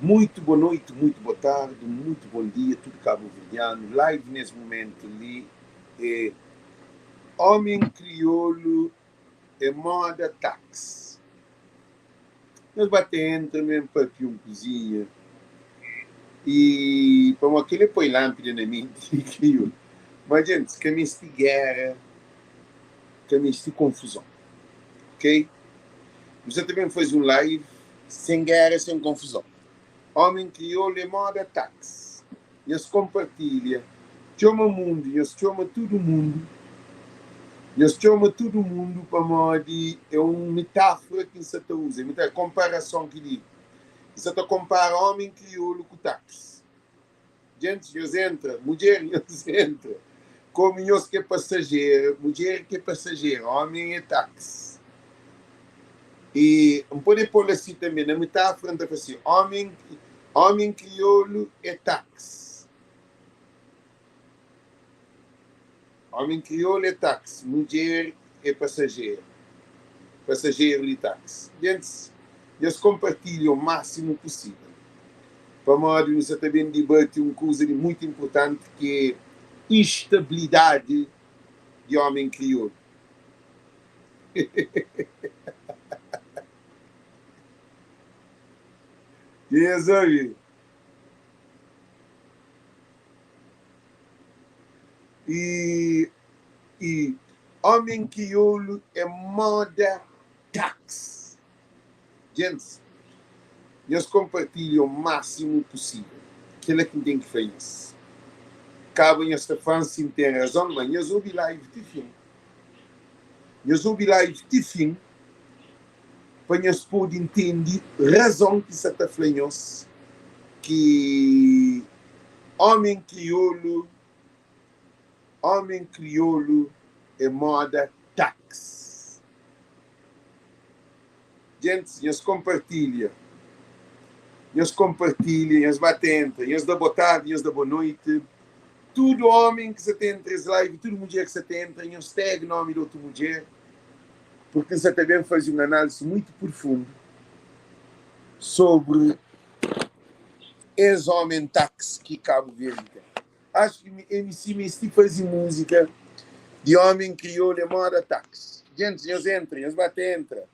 Muito boa noite, muito boa tarde, muito bom dia, tudo cabo-verdiano. Live nesse momento ali é Homem Crioulo é moda táxi. Nós bate entra mesmo papia um cozinha e para aquele põe lâmpada na mente crioulo. Mas gente, que mesti guerra, que mesti confusão, ok? Você também faz um live sem guerra, sem confusão. Homem crioulo é moda táxi. Nhos compartilha, txoma mundo, nhos txoma tudo mundo, nhos txoma tudo mundo pamodi é um metáfora ki N sa ta usa, é comparação ki li. N sa ta compara homem crioulo ku táxi. Gentis, nhos entra, mudjer, nhos entra. Komu nhos ki é pasajeru, mudjer ki é pasajeru, omi é taksi. I N pode pô-l asi tanbe, na metáfora N ta fla si, omi, omi kriolu é taksi. Omi kriolu é taksi, mudjer é pasajeru, pasajeru di taksi. Gentis, nhos konpartilha o másimu pusível, pamodi nu sa ta ben dibati un kuza di mutu inpurtanti ki é instabilidadi di omi kriolu. Dja nhos obi? I i Omi kriolu é moda taxi. Gentis, nhos konpartilha o másimu pusível. Kela ki N ten ki fla nhos. Kaba nhos ta fla-m si N ten razon, ma nhos obi live ti fin. Nhos obi live ti fin pa nhos pode ntende razon ki N sa ta fla nhos ki omi kriolu Homem kriolu é moda tax. Gentis, nhos konpartilha, nhos konpartilha, nhos ba ta entra, nhos da botardi, nhos da bonoiti. Tudu omi ki sa ta entra es live, tudu mudjer ki sa ta entra, nhos tag nomi di otu mudjer, purki N sa ta ben faze un análisi muitu prufundu sobri es omen tax ki Kabu Verdi ten. Acho ki MC mesti fazi música di homem crioulo é moda taxi. Gentis, nhos entra, nhos ba ta entra.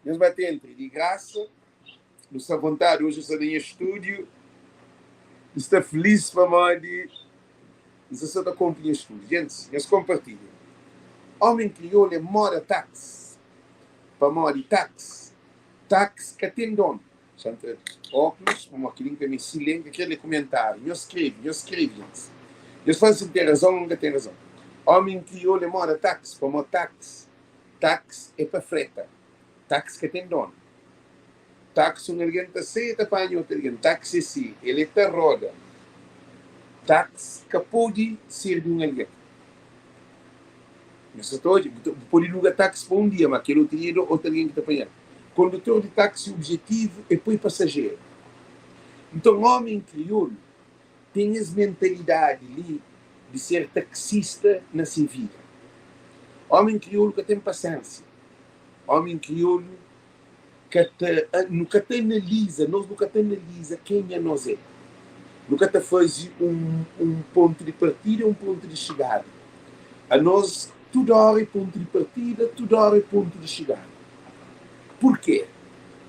Nhos ba ta entra di graça. Nu sta vontade, hoje nu sta na nha estúdio. Nu sta feliz pamodi nu sta só ta kompu nha estúdio. Gentis, nhos compartilha. Homem crioulo é moda taxi. Pamodi taxi, taxi ka ten dono. Xa N tra óklus pamodi kel-li N ka meste lé, N ka krê lé kumentáriu. Nhos skrebe, nhos skrebe, gentis. Nhos fla-m si N ten razon ô N ka ten razon. Ómi N kriolu é móda táksi, pamodi táksi, táksi é pa freta. Táksi ka ten dónu. Táksi un algen ta sai e ta panha otu algen. Táksi é si, el é ta roda. Táksi ka pode ser di un algen. Nhos sa ta odja? Bu pode luga táksi pa un dia, má kel otu dia é otu algen ki ta panha-l. Kondutor di táksi objetivu é poi pasajeru. Nton, ómi kriolu ten es mentalidadi li di ser taksista na se vida. Ómi kriolu ka ten pasiénsia. Ómi kriolu ka ta, nu ka ta analiza, nos nu ka ta analiza kenha nos é. Nu ka ta faze un, un pontu di partida e un pontu di xigada. Anos, tudu óra é pontu di partida, tudu óra é pontu di xigada. Purkê?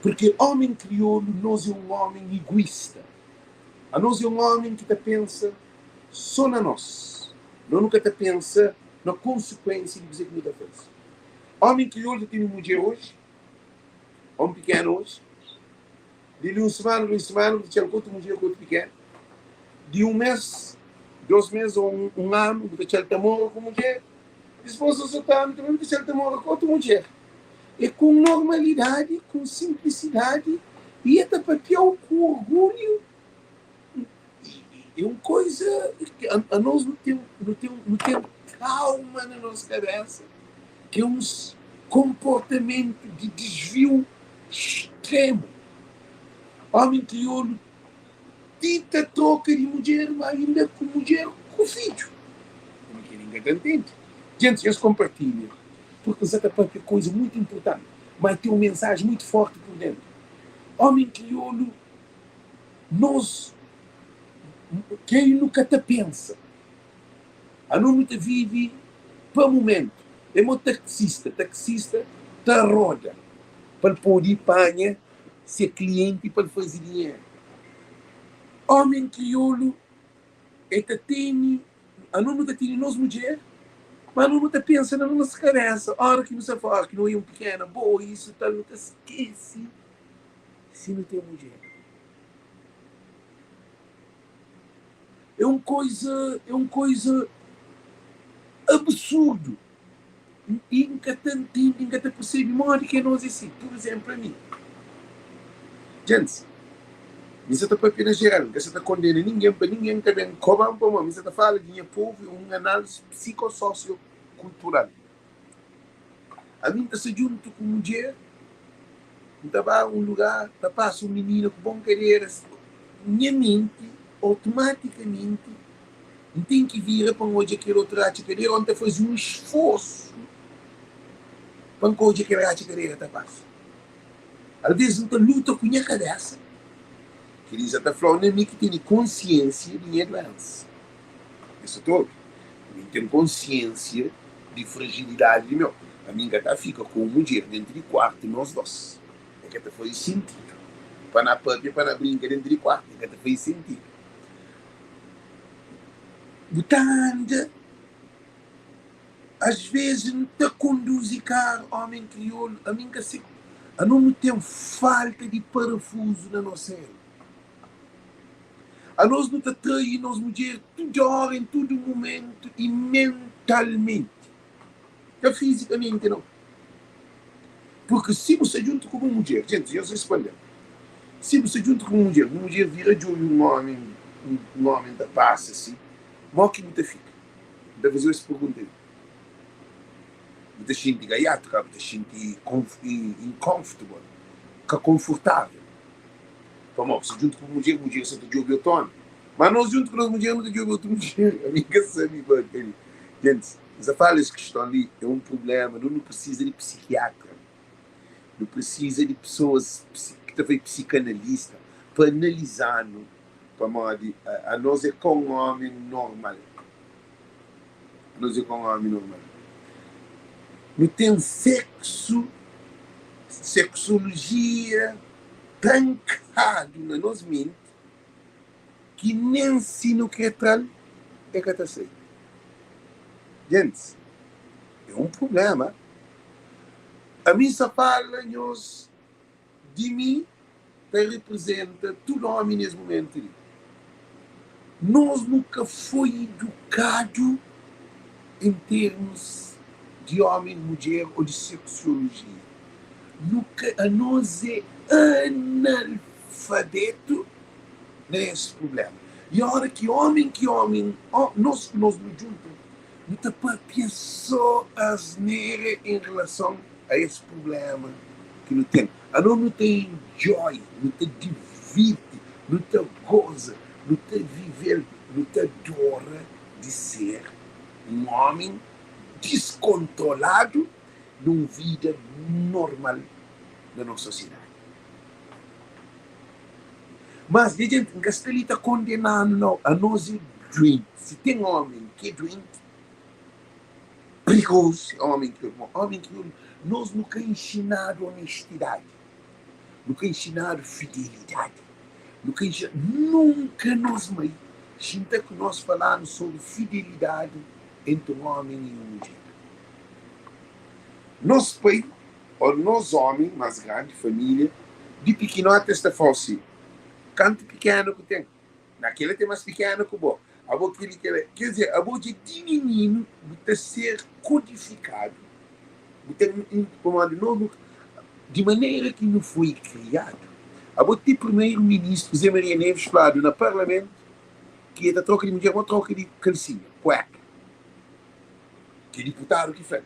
Purkê ómi kriolu, nos é un ómi iguísta. Anos é un ómi ki ta pensa sô na nos. Nos nu ka ta pensa na konsekuénsia di kuzê ki nu ta faze. Ómi kriolu ta tene mudjer oji, ómi pikenu oji, di li un simana, dos simana, bu ta txal ku otu mudjer, ku otu pikenu. Di un mês, dos mês ô un anu, bu ta txal ta mora ku mudjer. Dispôs, dos otu anu tanbê, bu ta txal ta mora ku otu mudjer. É ku normalidadi, ku sinplisidadi i e ta papia-u ku orgulhu. É un koiza ki anos nu ten, nu ten, nu ten trauma na nos kabésa, ki é uns konportamentu di disviu stremu. Ómi kriolu ti ta troka di mudjer, má inda ku mudjer ku fidju. Kuma ki ningen ka ta ntende? Gentis, nhos konpartilha, purki N sa ta papia koiza mutu inpurtanti, má ten un mensaji mutu fórti pur dentu. Ómi kriolu. Nos kei nu ka ta pensa. Anos nu ta vive pa mumentu. É mo taksista, taksista ta roda pa el pode panha se klienti pa el faze dinheru. Omen kriolu e ta tene, anos nu ta tene nos mudjer, ma anos nu ta pensa na nos kabesa ora ki nu sta fora, ki nu oia un pikena boa isu tal, nu ta skese si nu ten mudjer. É un koiza, é un koiza absurdu i N ka ta ntende, N ka ta persebe modi ki anos é si. Pur izénplu, ami, djantis, mi sa ta papia na jeral, N ka sa ta kondena ningen pa ningen ka ben koba-m pamodi mi sa ta fala di nha povu, é un análisi psikososiokultural. Ami N ta sta djuntu ku mudjer, N ta ba un lugar, ta pasa un minina ku bon kadera, nha menti otomatikamenti N ten ki vira pa N odja kel otu ratxa kadera ô N ta faze un sforsu pa N ka odja kel ratxa kadera ta pasa. Alvês N ta luta ku nha kabésa. Kel-li sa ta fla-u na mi ki tene konsiénsia di nha duénsa. Nhos sa ta obi? Ami N ten konsiensia di frajilidadi di meu. Ami N ka ta fika ku un mudjer dentu di kuartu nos dos. E ka ta faze sintidu. Pa na papia, pa na brinka dentu di kuartu, e ka ta faze sintidu. Bu ta anda, asves N ta konduzi karu, omi kriolu, ami N ka se. Ano nu ten falta di parafuzu na nos serebru. Anos nu ta trai nos mudjer tudu óra, en tudu mumentu i mentalmenti, ka fizikamenti nau. Purki si bu sta djuntu ku bu mudjer, djenti, nhos responde-m, si bu sta djuntu ku bu mudjer, bu mudjer vira djobe un ómi, un ómi ta pasa si, mo ki bu ta fika? N ta faze-u es pergunta li. Bu ta xinti gaiatu, ka? Bu ta xinti inkonfortable, ka konfortável. Pamodi si djuntu ku bu mudjer, mudjer sa ta djobe otu omi. Ma nos djuntu ku nos mudjer, nu ta djobe otu mudjer. Ami N ka sabe ba kel-li. Gentis, N sa fala es kiston li, é un prubléma. Nu nu prisiza di psikiatra. Nu prisiza di pesoas ki ta fai psikanalista pa analiza-nu, pamodi anos é ka un omi normal. Anos é ka un omi normal. Nu ten seksu, seksolojia trankadu na nos menti ki nen si nu kre tra-l e ka ta sai. Gentis, é un prubléma. Ami sa fala nhos di mi ta riprizenta tudu omi nes mumentu li. Nos nu ka foi idukadu en termus di omi, mudjer o di seksiolojia. Nu ka, anos é analfabetu na es prublema. I ora ki omi ki omi, nos ku nos nu djunta, nu ta papia so asnera en relason a es prublema ki nu ten. Anos nu ta enjoy, nu ta divirti, nu ta goza, nu ta vive-l, nu ta adora di ser un omi diskontroladu nun vida normal na nos sosiedadi. Mas, nha jenti, N ka sta li ta kondena-nu, nau. Anos é duenti. Si ten omi ki é duenti, prigozu é omi ki omi ki nos nu ka inxinadu onestidadi, nu ka inxinadu fidelidadi, nu ka inxinadu, nunka nos mai xinta ku nos fala-nu sobri fidelidadi entri un omi i un mudjer. Nos pai ô nos ómi más grandi, família, di pikinoti es ta fla-u si, Kantu pikenu ku ten, na kel-la ten más pikenu ku bo, abo kel-li, kel-la. Ker dizer, abo dja di mininu bu ta ser kodifikadu, bu ta, pamodi nos nu, di manera ki nu foi kriadu, abo ti primeru ministru Zé Maria Neves fladu na parlamentu ki e ta troka di mudjer, bo troka di kalsinha, kueka. Ki diputadu ki fla-l.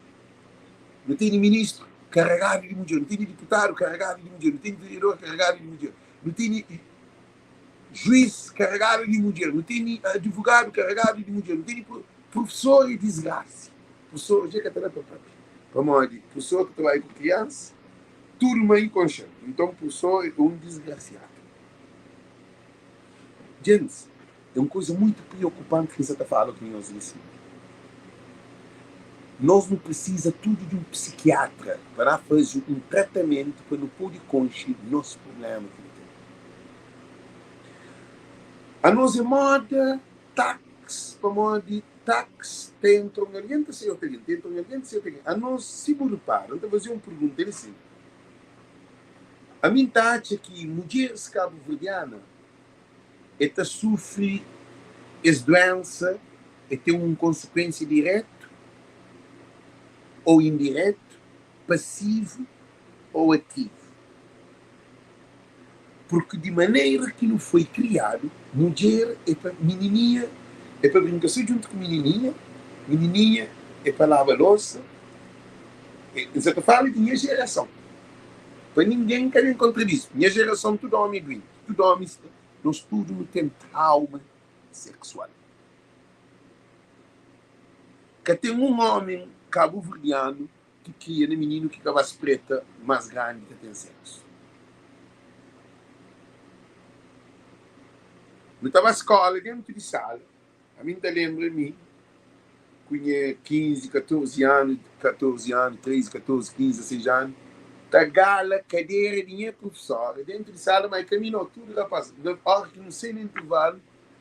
Nu tene ministru karegadu di mudjer, nu tene diputadu karegadu di mudjer, nu tene vereador karegadu di mudjer, nu tene juiz karegadu di mudjer, nu tene advogadu karegadu di mudjer, nu tene profesor é disgrasa. Profesor dja ka ta da pa papia, pamodi profesor ta trabadja ku kriansa, tudu mai konxe-l. Nton profesor é un disgrasiadu. Djentis, é un kuza muitu priokupanti ki N sa ta fala ku nhos li si. Nos nu prisiza tudu di un psikiatra pa na faze un tratamentu pa nu pode konxe nos prubléma ki nu ten. Anos é moda tax pamodi tax ta entra un algen ta sai otu algen, ta entra un algen ta sai otu algen. Anos, si bu ripara, N ta faze un pergunta li si, ami N ta atxa ki mudjeris kabuverdiana e ta sufri es duensa e ten un konsekuensia diretu ou indiretu, pasivu ou ativu. Purki di manera ki nu foi kriadu, mudjer e pa minininha e pa brinka so djuntu ku minininha, minininha e pa laba losa. N sa ta fala di nha jerason, pa ningen ka ben kontradiz. Nha jerason tudu omi é duenti. Tudu ómis, nos tudu nu ten trauma seksual. Ka ten un ómi kabuverdianu ki kria na mininu ki ka ba spreta más grandi ta ten seksu. Nu ta ba skóla dentu di sala, Ami N ta lenbra mi ku nha 15, 14 anu, 14 anu, 13, 14, 15, 16 anu, ta gala kadera di nha prufesora dentu di sala, ma e ka mi no, tudu rapaz. Na ora ki nu sai na intervalu,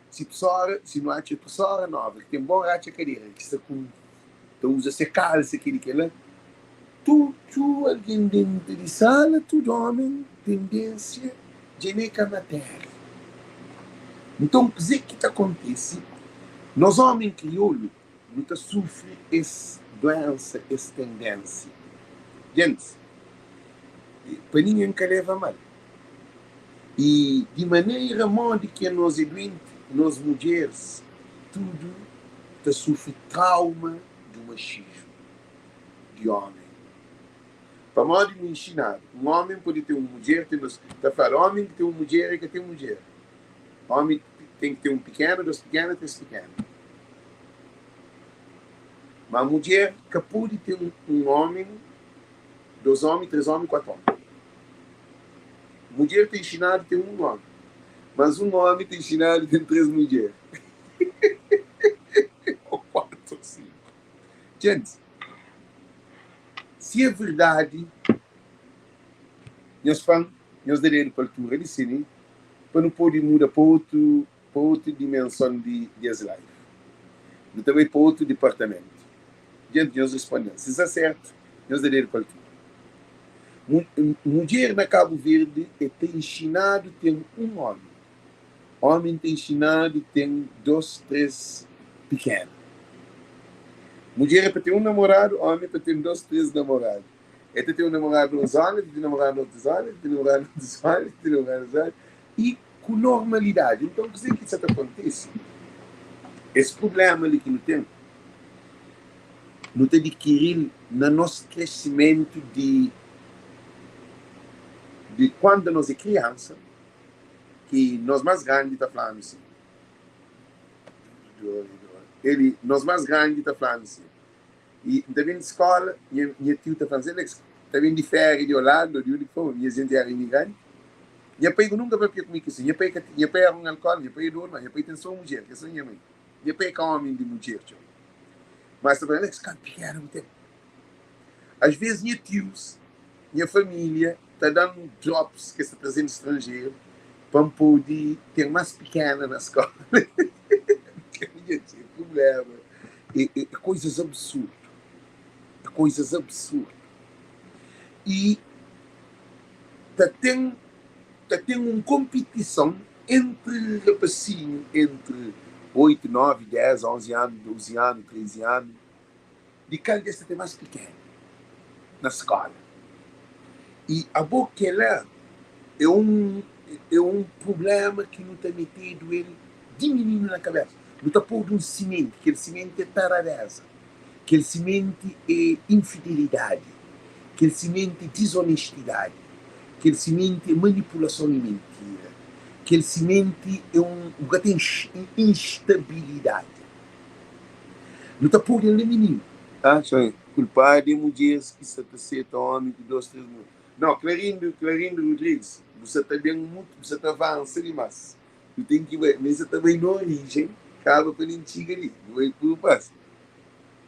si prufesora, si nu atxa prufesora nova ki ten bon ratxa kadera, ki sta ku ta uza se kalsa keli kela, tudu algen dentu di sala, tudu omen, tendensia dja ne ka matéria. Nton kuzê ki ta kontise? Nos omen kriolu nu ta sufri es duensa, es tendensia. Gentis, pa ningen ka leva mal. I di manera modi ki anos é duenti, nos mudjeris tudu ta sufri trauma du maxismu di omen. Pamodi nu inxinadu, un omi pode ten un mudjer, ten dos. Ta fladu, omi ki ten un mudjer e ka ten mudjer. Omi ten ki ten un pikena, dos pikena, tres pikena. Ma mudjer ka pode ten un omi, dos omi, tres omi, kuatu omi. Mudjer ta inxinadu ten un omi, mas un omi ta inxinadu ten tres mudjer. Ou kuatu ou sinku. Djenti, si é verdadi, nhos fla-m, nhos da dedu pa altura di si-li, pa nu pode muda pa otu, pa otu dimenson di, di es live. Nu ta bai pa otu dipartamentu. Djenti, nhos responde-m, si sta sertu, nhos da dedu pa altura. Mu, mudjer na Kabu Verdi e ta inxinadu ten un omi. Omi ta inxinadu ten dos, tres pikenu. Mudjer é pa ten un namoradu, omi é pa ten dos, tres namoradu. El ta ten un namoradu na un zona, el ta ten namoradu na otu zona, el ta ten namoradu na otu zona, el ta ten namoradu na otu zona, i ku normalidadi. Nton, kuzê ki sa ta kontise? Es prubléma li ki nu ten, nu ta dikiri-l na nos kresimentu di di kuandu nos é kriansa. Ki nos más grandi ta fla-nu si. Eli, nos más grandi ta fla-nu si. I N ta ben di skóla, nha, nha tiu ta fla-m si, Alex, ta ben di féria di Holanda ô di undi ki for, nha jenti éra imigranti. Nha pai nunka papia ku mi ki si. Nha pai ka, nha pai éra un alkólatra, nha pai é dodu, má nha pai ten sô un mudjer, ki é sô nha mai. Nha pai é ka ómi di mudjer txeu. Má es ta fla-m, Alex, kantu pikena bu ten? Às vezes nha tius, nha família ta da-m drops ki es ta traze-m di stranjeru pa N pode ten más pikena na skóla. Nha txeu prubléma. É, é, é koizas absurdu. É koizas absurdu. I ta ten, ta ten un konpitison entri rapasinhu entri 8, 9, 10, 11 anu, 12 anu, 13 anu. Di kal di es ta ten más pikenu na skóla. I abo kela é un é un prubléma ki nu ta metedu el di mininu na kabésa. Nu ta podu un simenti, kel simenti é taradéza, kel simenti é infidelidadi, kel simenti é dizonestidadi, kel simenti é manipulason i mintira, kel simenti é un bu ka ten instabilidadi. Nu ta pode el na mininu. Ah, txoi, kulpadu é mudjeris ki sa ta seta omi ku dos, tres mudjer. No, Clarindo, Clarindo Rodrigues, bu sa ta ben mutu, bu sa ta avansa dimas. Nu ten ki bai, mi sa ta bai na orijen, kaba pa nen txiga li. Nu bai pur pas.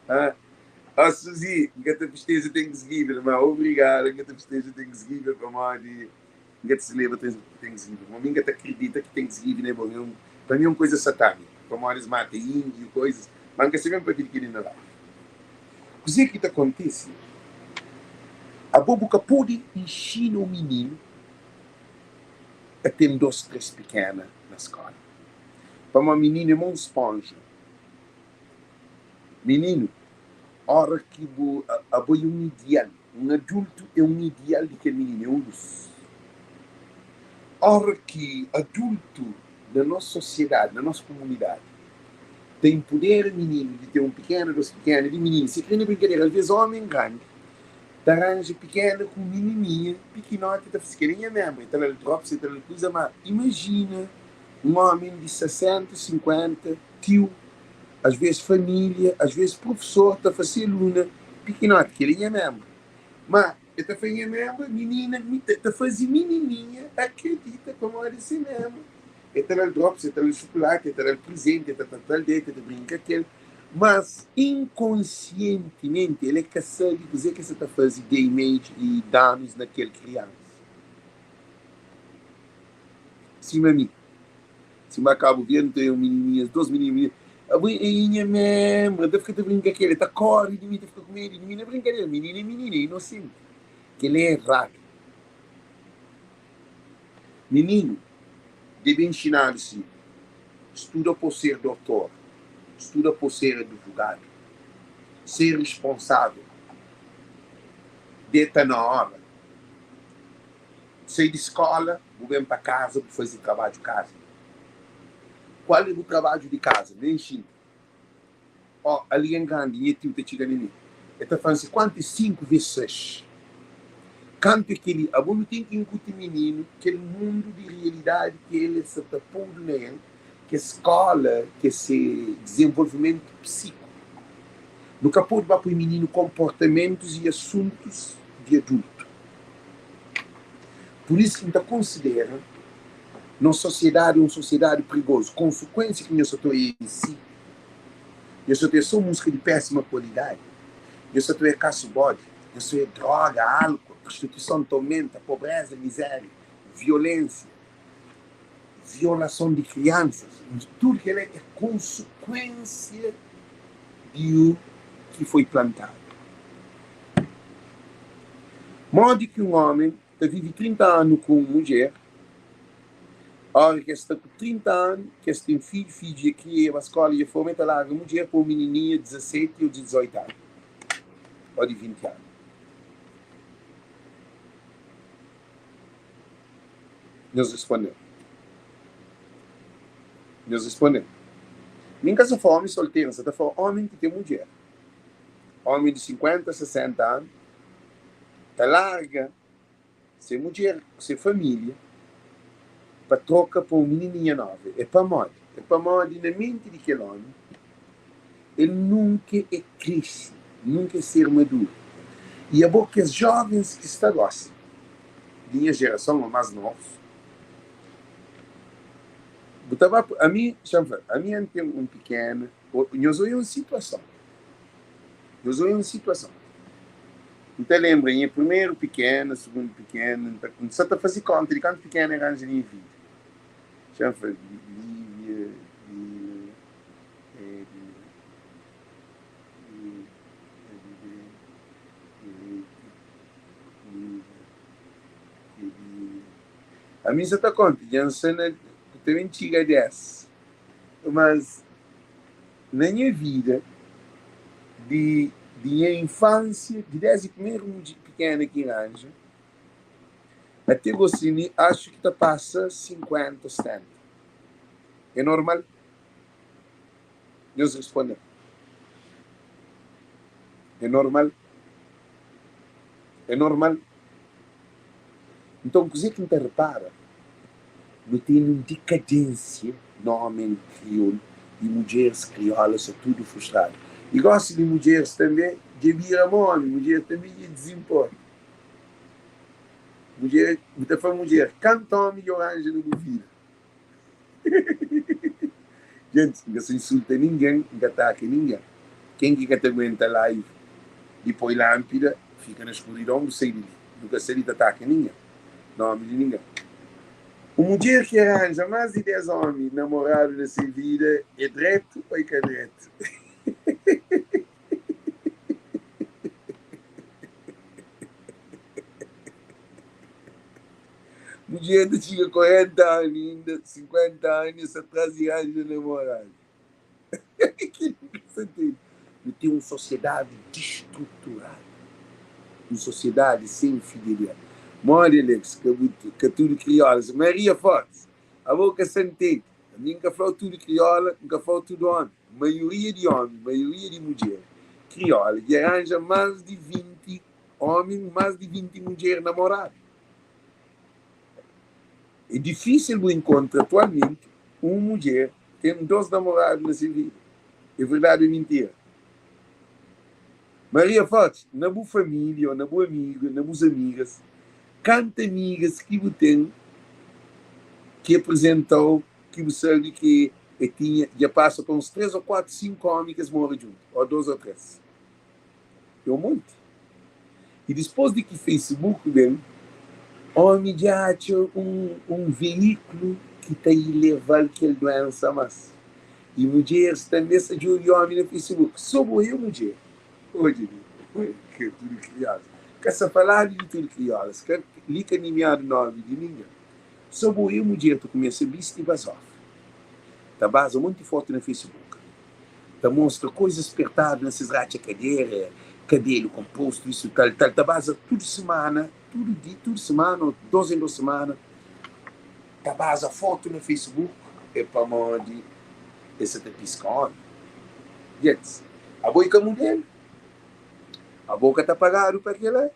Ah, ah Suzy, N ka ta festeja Thanksgiving, ma obrigada, N ka ta festeja Thanksgiving pamodi N ka ta selebra Thanksgiving. Ma mi N ka ta akredita ki Thanksgiving é bon. É un, pa mi é un koisa satâniku, pamodi es mata índiu, koisas, ma N ka sabe pa kil ki li na live. Kuzê ki ta kontise? Abo bu ka pode inxina un mininu a ten dos, tres pikena na skola. Pamodi mininu é ma un sponja. Mininu, ora ki bu abo é un ideal, un adultu é un ideal di kel mininu, é un lus. Ora ki adultu na nos sosiedadi, na nos kumunidadi, ta inpudera mininu di ten un pikena, dos pikena, di mininu, si kre na brinkadera, alvês omi grandi ta ranja pikena ku minininha pikinoti ta fla, kel-li é nha ménbru, el ta da-l drops, el ta da-l kuza, má imajina un ómi di 60, 50, tiu, asvês família, asvês prufesor ta fla se aluna pikinoti, kel-li é nha ménbru. Má el ta fla nha ménbru, minina ta faze minininha akredita pamodi é se ménbru. El ta da-l drops, el ta da-l xukulati, el ta da-l prizenti, el ta trata-l dretu, el ta brinka ku el. Mas inkonsientimenti el é ka sabe kuzê ki el sa ta faze damage i danus na kel kriansa. Sima mi, sima Kabu Verdi, nu ten un minininhas, dos minininhas, abo é nha menbra, N ta fika ta brinka ku el, el ta kóre di mi, ta fika ku medu di mi na brinkadera. Minina é minina, é inosenti. Kel-li é eradu. Mininu debe inxinadu si, studa pa-u ser dotor, studa pa-u ser advogadu, ser risponsável, deta na óra, sai di skóla bu ben pa kaza bu faze trabadju kaza. Kual é bu trabadju di kaza? Ben xinta. Ó, algen grandi, nha tiu ta txiga na mi, el ta fla-m si, Kuantu é sinku ves seis? Kantu é kel-li? Abo nu ten ki inkuti mininu kel mundu di rialidadi ki el sa ta podu na el, ki é skóla, ki é se dizenvolvimentu psíkiku. Nu ka pode ba poi mininu konportamentus i asuntus di adultu. Pur isu ki N ta konsidera nos sosiedadi un sosiedadi prigozu. Konsekuénsia ki nhos sa ta oia di si. Nhos sa ta oia so musika di pesima kualidadi, nhos sa ta oia kasu bodi, nhos ta oia droga, alkol, prostituison ta omenta, pobreza, mizeria, violensia, violason di kriansas, tudu kel-la é konsekuensia di u ki foi plantadu. Modi ki un omi ta vive 30 anu ku un mudjer, Óra ki es sta ku 30 anu, ki es ten fidju, fidju dja kria, dja ba skóla, dja forma, el ta larga mudjer pa un minininha di 17 ô di 18 anu, ô di 20 anu. Nhos responde-m. Nhos responde-m. Mi N ka sta fla ómi solteru, N sta ta fla ómi ki ten mudjer. Ómi di 50, 60 anu ta larga se mudjer ku se família pa troka pa un minininha nova. É pamodi? É pamodi na menti di kel ómi, el nunka é krese, nunka é ser maduru. I abo kes jovens ki sta gosi, di nha jerason ô más novus, bu ta ba, ami, xa-m fla, ami N ten un pikena, nhos odja un situason. Nhos odja un situason. N ta lenbra nha primeru pikena, sugundu pikena, N ta N sa ta faze konta di kantu pikena N ranja na nha vida. Xa-m fla, Lívia, Lina, Edna, Li, Adibé, Direita, Lívia, Edina. Ami N sa ta konta, dja N sta na, ta ben txiga 10. Mas Na nha vida, di di nha infansia, di desdi primeru mudjer pikena ki N ranja, ate gosi mi axu ki ta pasa 50 o 70. É normal? Nhos responde-m. É normal? É normal? Nton, kuzê ki N ta repara? Nu tene un dikadênsia na ómen kriolu i mudjeris krióla sta tudu frustradu. I gósi di mudjeris tanbê dja bira ma ómi, mudjer tanbê dja dizinporta. Mudjer, bu ta fla mudjer, kantu ómi dja bu ranja na bu vida? Gentis, N ka sa insulta ningen, N ka ataka ningen. Ken ki ka ta aguenta live di poi lanpida, fika na skuridon bu sai di li. Nu ka sta li ta ataka ningen, nomi di ningen. Un mudjer ki aranja más di 10 omi namoradu na se vida é dretu ô é ka dretu? Mudjer ta txiga 40 anu inda, 50 anu e sta tras di ranja namoradu. Kel-li ka sa ntende. Nu ten un sosiedadi distruturadu, un sosiedadi sen fidelidadi. Modi, Alex, ka bu ka tudu kriolas. Maria Fortes, abo ka sa ntende. Ami N ka fla-u tudu kriola, N ka fla-u tudu omi. Maioria di omi, maioria di mudjer kriola dja ranja más di 20 omi, más di 20 mudjer namoradu. É difísil bu inkontra atualmenti un mudjer ten 2 namoradu na se vida. É verdadi ou é mintira? Maria Fortes, na bu família ou na bu amigu, na bus amigas, kantu amigas ki bu ten ki apresenta-u ki bu sabe ki e tinha, dja pasa pa uns 3 ou 4, 5 omi ki es mora djuntu, ou 2 ou 3? É un monti. I dispôs di ki Facebook ben, omi dja atxa un un veíkulu ki ta ileva-l kel duénsa más. I mudjeris tanbê sta djobe omi na Facebook. Sô bo é mudjer. Odja li, ka tudu kriólas. Ka sta faladu di tudu kriólas, ka li ka nimiadu nomi di ningen. Sô bo é mudjer ta kumesa bisti bazófa, ta baza monti fotu na Facebook. Ta mostra koizas pertadu na ses ratxa kadera, kabelu konpostu, isu tal, tal, ta baza tudu semana, tudu di, tudu semana ô dos en dos semana, ta baza fotu na Facebook, é pamodi es sa ta piska omi. Gentis, abo i ka mudelu, abo ka ta pagadu pa kila,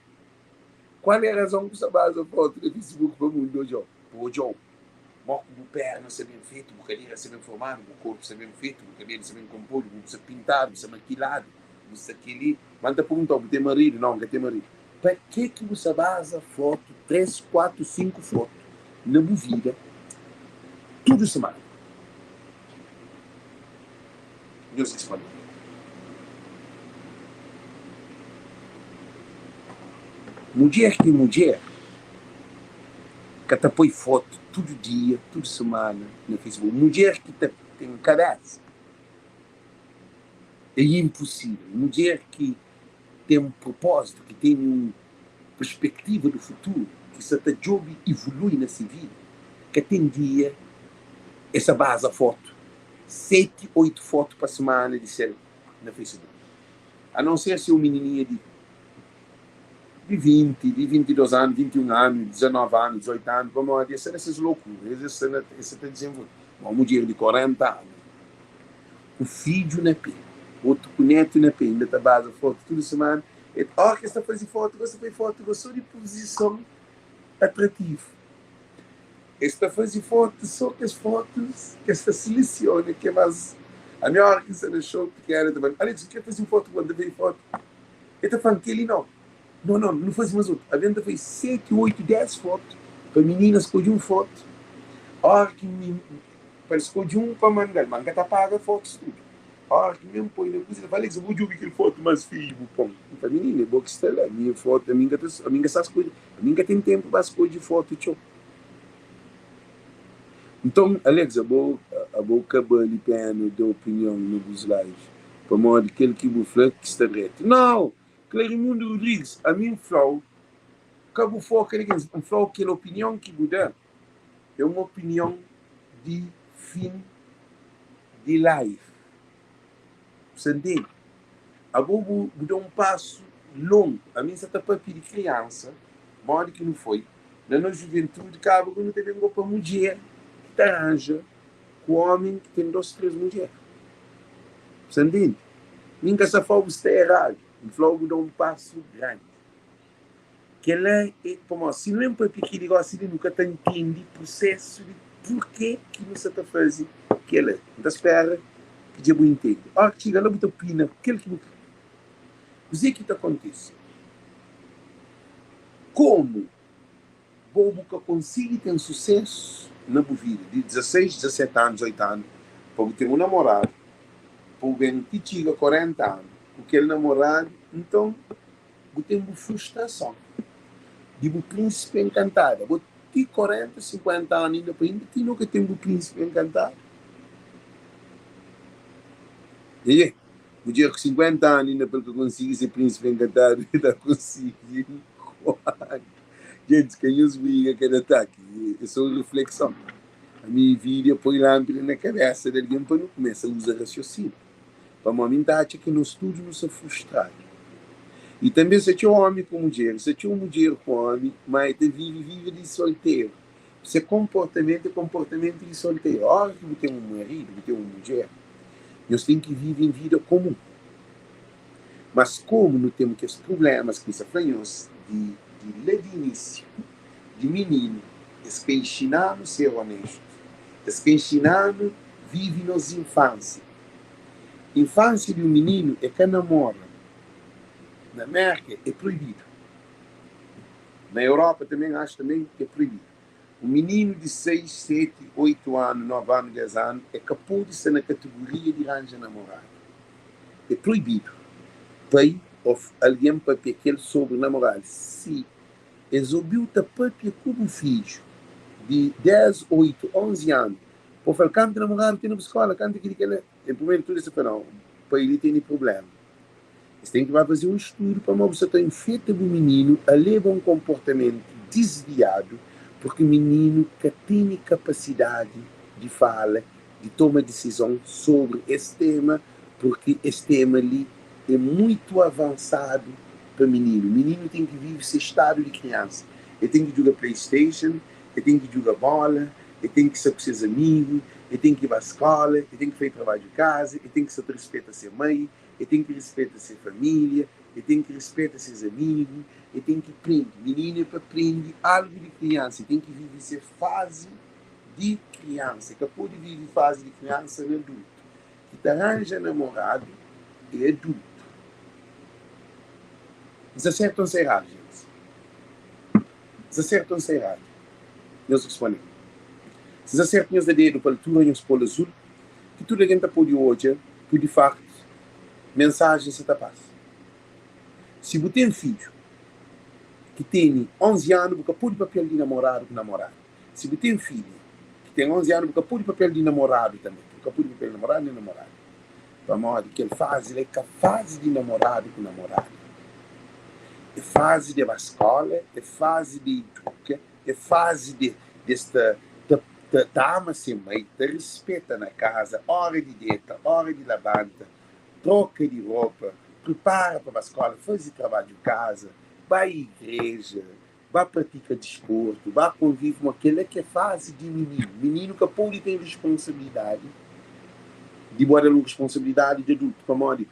kual é razon ku sa baza fotu na Facebook pa mundu odjau? Pa odjau. Mó ku bu perna sta ben fetu, bu kadera sta ben formadu, bu korpu sta ben fetu, bu kabelu sta ben konpodu, bu sta pintadu, bu sta makiladu, bu sta kel-li. Má N ta pergunta-u, bu ten maridu? Nau, N ka ten maridu. Pa ke ki bu sta baza fotu, três, kuatu, sinku fotu na bu vida tudu simana? Nhos responde-m. Mudjer ki mudjer ka ta poi fotu tudu dia, tudu semana na Facebook. Mudjer ki ta ten kabesa é inposível. Mudjer ki ten propózitu, ki tene un perspektiva di futuru, ki sa ta djobe ivolui na se vida, ka ten dia e sa baza fotu, seti, oitu fotu pa semana di sel na Facebook. A non ser si é un minininha di di 20, di 22 anu, 21 anu, 19 anu, 18 anu, pamodi es sta na ses lokura, es sta na, es sta ta dizenvolve. Ma un mudjer di 40 anu, ku fidju na pe, otu ku netu na pe, inda ta baza fotu tudu semana, e ora ki es ta faze fotu, gosta poi fotu gosta so di puzison atrativu. Es ta faze fotu so kes fotus ki es ta selesiona ki é más. Ami ora ki N sta na show pikena, ta fla-m, Alex, N kre faze un fotu ku bo. N ta faze fotu. El ta fla-m, Kel-li nau. Nau, nau, nu faze más otu. Alvês N ta faze seti, oitu, des fotu pa minina skodje un fotu. Ora ki pa el skodje un pa manda-l, ma N ka ta paga fotus tudu. Ora ki mi N poi na kuza, el ta fla, Alex, bo djobe kel fotu más feiu bu pô-m. N fla, Minina, é bo ki sta la. Mi fotu, ami N ka ta, ami N ka sa skodje, ami N ka ten tenpu pa skodje fotu txeu. Nton, Alex, abo, abo ka bali pena da opinion na bus live, pamodi kel ki bu fla ki sta dretu. Nau! Clarimundo Rodrigues, ami N fla-u, ka bu foka na kel, N fla-u kel opinion ki bu da é un opinion di fin di live. Bu sta ntende? Abo bu, bu da un pasu longu. Ami N sa ta papia di kriansa, modi ki nu foi na nos juventudi, kaba ku nu ta ben go pa mudjer ki ta ranja ku omi ki ten dos, tres mudjer. Bu sta ntende? Mi N ka sta fla-u bu sta eradu, N fla-u bu da un pasu grandi. Kel-la é pamodi si nu ben papia kel-li gósi li, nu ka ta ntende prusésu di purkê ki nu sta ta faze kel-la. N ta spéra ki dja bu intende. Óras ki txiga la, bu ta opina kel ki bu krê. Kuzê ki ta kontise? Komu bo bu ka konsigi ten susésu na bu vida di 16, 17 anu, 18 anu. Pa bu ten un namoradu, pa bu ben ti txiga 40 anu ku kel namoradu, nton bu ten bu frustrason di bu prínsipi enkantadu. Abo ti 40, 50 anu inda pa inda ti no ka ten bu prínsipi enkantadu. Dje, mudjer ku 50 anu inda pa el ka konsigi se prínsipi enkantadu, el ta konsigi kuandu? Gentis, ka nhos briga kada ataki, é so un reflekson. Ami vida poi lánpida na kabésa di algen pa nu kumesa uza rasiosíniu. Pamodi mi N ta atxa ki nos tudu nu sta frustradu. I tanbê sta txeu ómi ku mudjer, i sta txeu mudjer ku ómi, má e ta vive vida di solteru. Se konportamentu é konportamentu di solteru. Óras ki bu ten un maridu, bu ten un mudjer, nhos ten ki vive en vida komun. Mas komu nu ten kes prublémas ki N sta fla nhos di di la di inísiu, di mininu, es ka inxina-nu ser onéstu, es ka inxina-nu vive nos infánsia. Infánsia di un mininu é ka namora. Na Mérka é proibidu. Na Europa tanben acho tanben ki é proibidu. Un mininu di 6, 7, 8 anu, 9 anu, 10 anu é ka pode sta na kategoria di ranja namoradu. É proibidu pai ô algen papia ku el sobri namoradu. Si es obi-u ta papia ku bu fidju di 10, 8, 11 anu, pa bu fla-l kantu namoradu ten na bu skola, kantu kili kila, en primeru tudu es ta fla nau, pai li tene prublema. Es ten ki ba faze un studu pamodi bu sta ta infeta bu mininu a leba un konportamentu disviadu purki mininu ka tene kapasidadi di fala, di toma disizon sobri es tema purki es tema li é muitu avansadu pa mininu. Mininu ten ki vive se stadu di kriansa. El ten ki djuga playstation, el ten ki djuga bola, el ten ki sta ku ses amigu, el ten ki ba skola, el ten ki faze trabadju di kaza, el ten ki sta ta rispeta se mai, el ten ki rispeta se família, el ten ki rispeta ses amigu, el ten ki prende. Mininu é pa prende algu di kriansa, el ten ki vive se fazi di kriansa, el ka pode vive fazi di kriansa na adultu. Ki ta ranja namoradu é adultu. N sta sertu ô N sta eradu, gentis? N sta sertu ô N sta eradu? Nhos responde-m. Si N sta sertu, nhos da dedu pa altura, nhos pô-l azul, ki tudu algen ta pode odja ku di faktu mensajen sa ta pasa. Si bu ten fidju ki tene 11 anu, bu ka pode papia-l di namoradu ku namorada. Si bu ten fidja ki ten 11 anu, bu ka pode papia-l di namoradu tanbe. Bu ka pode papia-l di namoradu nen namorada. Pamodi kel fazi la é ka fazi di namoradu ku namorada. É fazi di ba skola, é fazi di iduka, é fazi di es ta ta ta ama se mai, ta rispeta na kaza, ora di deta, ora di labanta, troka di ropa, pripara pa ba skola, fazi trabadju kaza, ba igreja, ba pratika disportu, ba konvive, ma kel-la ki é fazi di mininu. Mininu ka pode ten responsabilidadi di bo da-l un responsabilidadi di adultu, pamodi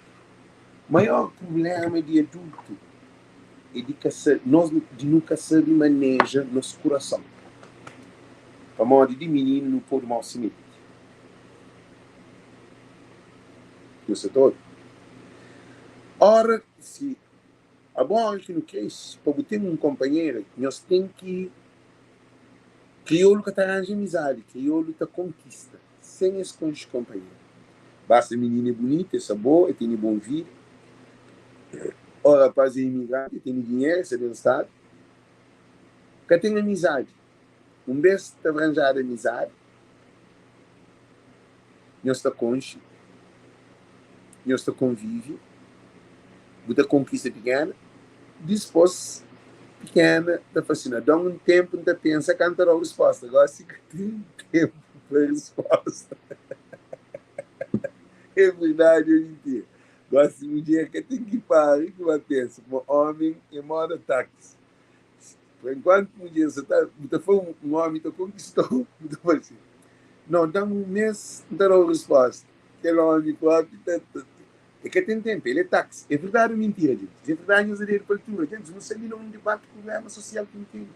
maior prubléma di adultu é di ka sa, nos di nu ka sabe maneja nos kurason, pamodi di mininu nu podu mau simenti. Nu sta ta obi? Ora si Agora ki nu kresce, pa bu ten un konpanhera, nhos ten ki. Kriolu ka ta ranja amizadi, kriolu ta konkista, sen es konxe konpanheru. Basta minina é bunita, é sabor, é tene bon vida, o rapaz é imigranti, é tene dinheru, é sta ben stadu. Ka ten amizadi. Un bes ta ranjadu amizadi, nhos ta konxe, nhos ta konvive, bu ta konkista pikena, dispos pikena ta fla si, na da-m un tenpu N ta pensa ka N ta da-u risposta, gosi ka ten tenpu pa risposta. É verdadi ou mintira? Gosi mudjer ka ten ki para ki ba pensa, ma omi é moda taxi. Pa enkuantu mudjer sa ta, bu ta fla un omi ta konkistau, bu ta fla si, Nau, da-m un mes, N ta da-u risposta. Kel omi propi ta, ta, e ka ten tenpu, el é taxi. É verdadi ou mintira, djentis? É verdadi, nhos da dedu pa altura. Djentis, nu sta li na un dibati prublema sosial ki nu tene.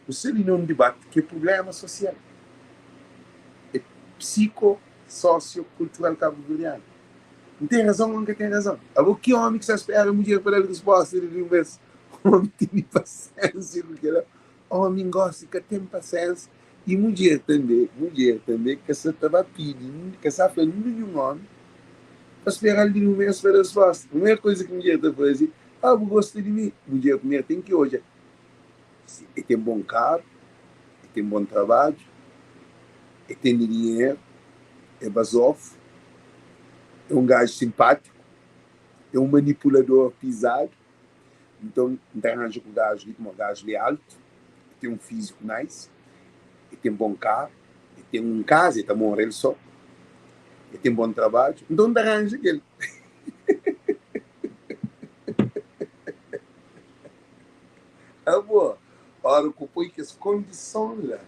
Nu sta li na un dibati ki é prublema sosial. É psiko, sosio, kultural kabuverdianu. N ten razon ô N ka ten razon? Abo ki ómi ki sta spera mudjer pa da-l respósta di un bês? Ómi tene pasénsia ku kel-la. Ómi gósi ka ten pasénsia. I mudjer tanbe, mudjer tanbe ka sa ta ba pidi, ka sa fla ninhun omi pa spera-l di un mes pa resposta. Primeru kuza ki mudjer ta faze, Ah, bu gosta di mi? Mudjer primeru ten ki odja si e ten bon karu, e ten bon trabadju, e tene dinheru, e bazofu, e un gaju sinpátiku, e un manipulador pizadu. Nton, N ta ranja ku gaju li, pamodi gaju li é altu, e ten un fíziku nice, e ten bon karu, e ten un kaza, e ta mora el sô, e ten bon trabadju. Nton, N ta ranja ku el. Abo, óra ku poi kes kondison la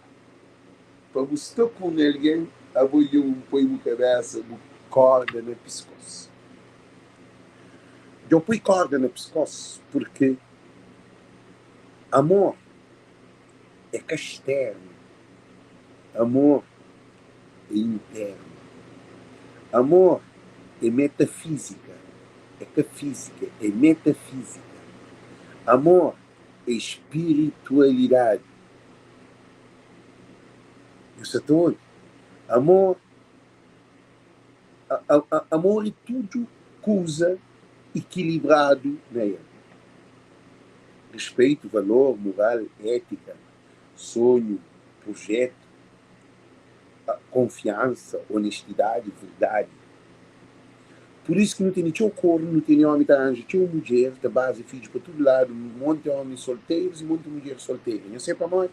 pa bu sta ku un algen, abo dja bu poi bu kabésa, bu kórda na piskós. Dja bu poi kórda na piskós purkê amor é ka stérnu, amor é intérnu. Amor é metafízika, é ka fízika, é metafízika. Amor é spiritualidadi. Nhos sa ta obi? Amor, amor é tudu kuza ikilibradu na el. Rispeitu, valor, mural, étika, sonhu, prujetu, konfiansa, onestidadi, verdadi. Pur isu ki nu tene txeu kornu, nu tene omi ta ranja txeu mudjer, ta baza fidju pa tudu ladu, monti omi solterus i monti mudjer soltera. Nhos sabe pamodi?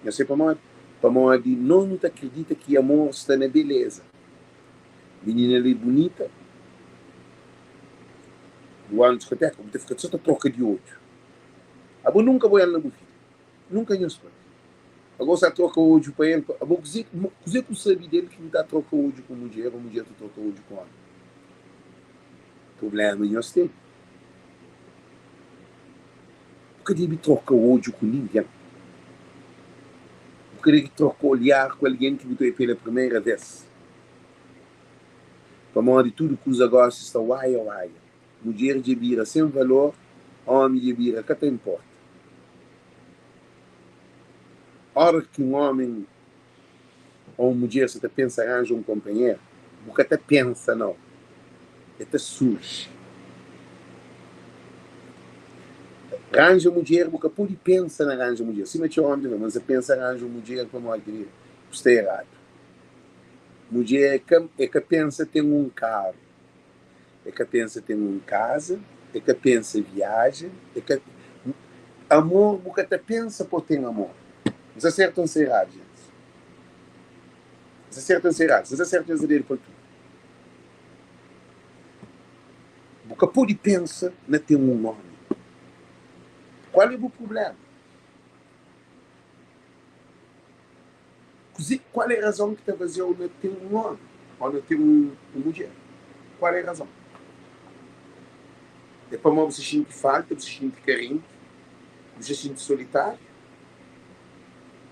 Nhos sabe pamodi? Pamodi nos nu ta kridita ki amor sta na beleza. Minina li bunita, bu ba na diskoteka, bu ta fika so ta troka di odju. Abo nunka bo el na bu vida. Nunka nhos pâpia. Agó sa troka odju pa el, abo kuzê, kuzê ku sabe del ki bu ta troka odju ku mudjer ô mudjer ta troka odju ku ómi? Prubléma nhos ten. Bu ka debe troka odju ku ningen. Bu ka debe troka olhar ku algen ki bu ta odja pela primeira vês. Pamodi tudu kuza gósi sta waia-waia. Mudjer dja bira sen valor, ómi dja bira ka ta inporta. Óras ki un ómi ô un mudjer sta ta pensa ranja un konpanheru, bu ka ta pensa nau, el ta surji. Ranja mudjer, bu ka pode pensa na ranja mudjer. Sima txeu ómi ta fla, ma N sta pensa ranja un mudjer pamodi kel-li. Bu sta eradu. Mudjer é ka pensa ten un karu. E ka pensa ten un kaza, e ka pensa viaja, e ka Amor, bu ka ta pensa pa bu ten amor. N sta sertu o N sta eradu, jentis? N sta sertu o N sta eradu? Si N sta sertu, nhos da dedu pa altura. Bu ka pode pensa na ten un omi. Kual é bu prubléma? Kuze, kual é razon ki ta faze-u na ten un omi ô na ten un mudjer? Kual é razon? É pamodi bu sta xinti falta, bu sta xinti karenti, bu sta xinti solitáriu?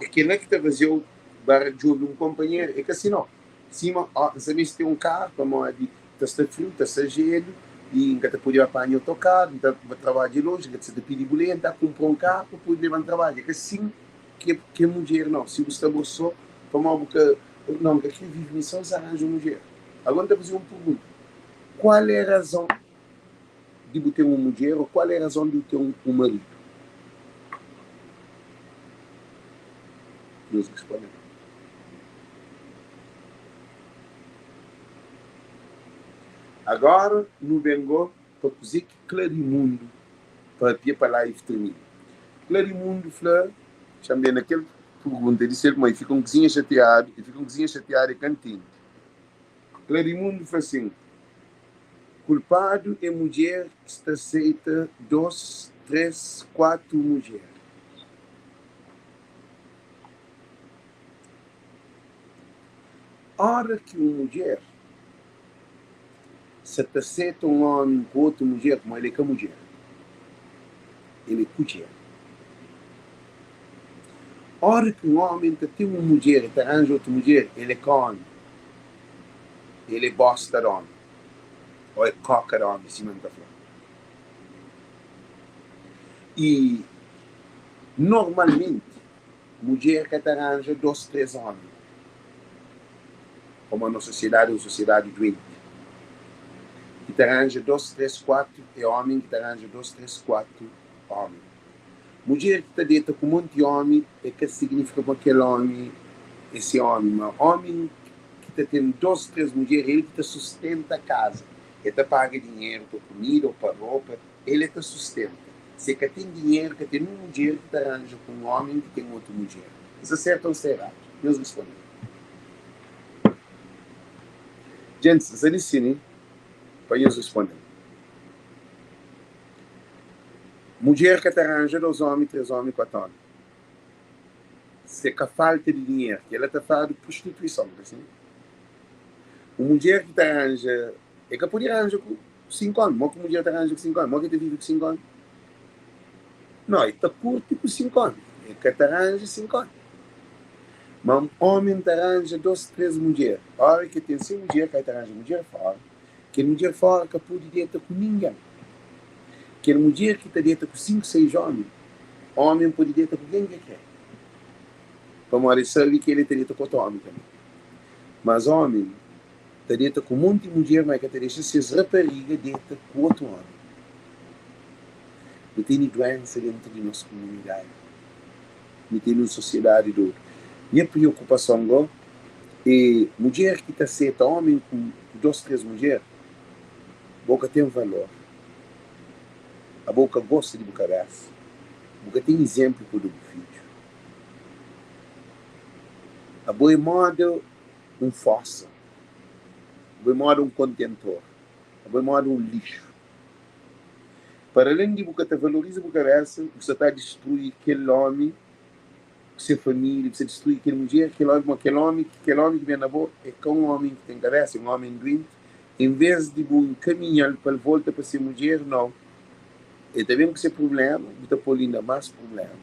É kel-la ki ta faze-u bara djobe un konpanheru? É ka si nau. Sima, ó, N sta meste ten un karu pamodi ta sta friu, ta sta jelu i N ka ta pode ba panha otokaru, N ta ba trabadja lonji, N ka ta sta ta pidi buleia, N ta kunpra un karu pa pode leba-m trabadja. É ka sin Ke ke mudjer nau si bu sta bo so pamodi bu ka nau nka kre vive mi so nsa ranja un mudjer agora nta faze un pergunta kual é razon di bu ten un mudjer ou kual é razon di bu ten un maridu nhos responde agora nu ben go pa kuze ki Clarimundo papia pa live termina. Clarimundo fla Xambé na kel pergunta di sel mai fika un kuzinha xatiadu e fika un kuzinha xatiadu e ka ntende. Clarimundo fla sin, kulpadu e mudjer ki sta seita 2, 3, 4 mudjer. Ora ki un mudjer sa ta seta un omi ku otu mudjer kuma el é ka mudjer, el é kudjer. Ora ki un omi ta ten un mudjer, el ta ranja otu mudjer, el é ka omi, el é bosta di omi, o é koka di omi, sima N ta fla. I normalmenti. Mudjer ka ta ranja dos, tres omi. Pamodi nos sosiedadi é un sosiedadi duenti. Ki ta ranja dos, tres, kuatu é omi ki ta ranja dos, tres, kuatu omi. Mudjer ki ta deta ku monti omi é ka signifika ma kel omi é se omi, ma omi ki ta ten dos, tres mudjer el ki ta sustenta kaza. El ta paga dinheru pa kumida ô pa ropa, el é ta sustenta. Si el ka ten dinheru, ka ten nun mudjer ki ta ranja ku un omi ki ten otu mudjer. N sta sertu ô N sta eradu? Nhos responde-m. Gentis, N sta disidi pa nhos responde-m. Mudjer ka ta ranja dos omi, tres omi, kuatu omi. Se ka falta di dinheru, kel-la ta fladu prostituison, ka sin? Un mudjer ki ta ranja, e ka pode ranja ku 5 omi. Mo ki mudjer ta ranja ku 5 omi? Mo ki e ta vive ku 5 omi? No, e ta kurti ku 5 omi, e ka ta ranja 5 omi. Ma un omi ta ranja 2, 3 mudjer. Ora ki e ten se mudjer, ka e ta ranja mudjer fora. Kel mudjer fora ka pode deta ku ningen. Kel mudjer ki ta deta ku 5, 6 omi, omi pode deta ku ken ki e kre. Pamodi e sabe ki el e ta deta ku otu omi tanbe. Mas omi ta deta ku monti mudjer, ma e ka ta dexa ses rapariga deta ku otu omi. Nu tene duensa dentu di nos kumunidadi. Nu tene un sosiedadi dodu. Nha priokupason go e mudjer ki ta seta omi ku dos, tres mudjer, bo ka ten valor. Abo ka gosta di bu kabesa. Bu ka ten izenplu pa da bu fidju. Abo é moda un fosa, abo é moda un kontentor, abo é moda un lixu. Para alen di bu ka ta valoriza bu kabesa, bu sa ta distrui kel omi ku se familia, bu sa distrui kel mudjer, kel omi, pamodi kel omi, kel omi ki ben na bo é ka un omi ki ten kabesa, é un omi duenti. En ves di bu nkaminha-l pa el volta pa se mudjer, nau, el ta ben ku se prubléma, bu ta pô-l inda más prubléma.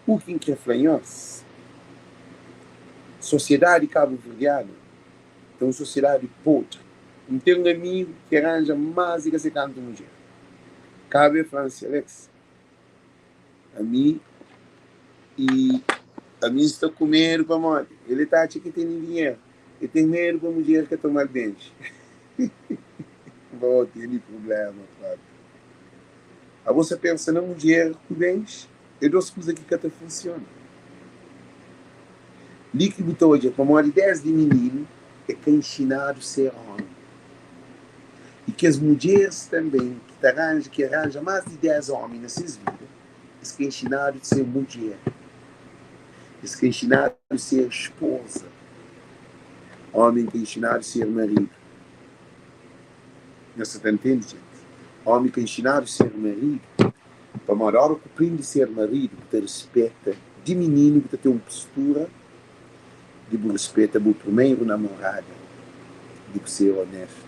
U ki N kre fla nhos, sosiedadi kabuverdianu é un sosiedadi podri. N ten un amigu ki ranja más di ka se kantu mudjer. Kaba el fla-m si, Alex, ami i ami N sta ku medu pamodi el ta atxa ki tene dinheru, el ten medu pa mudjer ka toma-l benji. Bo tene prubléma propi. Abo sa pensa na mudjer ku bens é dos kuza ki ka ta funsiona. Li ki bu ta odja pamodi desdi mininu é ka inxinadu ser omi. I kes mudjeris tanben ki ta ranja ki ranja mas di 10 omi na ses vida es ka inxinadu ser mudjer, es ka inxinadu ser spoza. Omi ka inxinadu ser maridu. Nhos sa ta ntende, djenti? Ómi ka inxinadu ser maridu, pamodi óra ku prende ser maridu, bu ta rispeta di mininu, bu ta ten un postura di bu rispeta bu primeru namorada, di bu ser onéstu.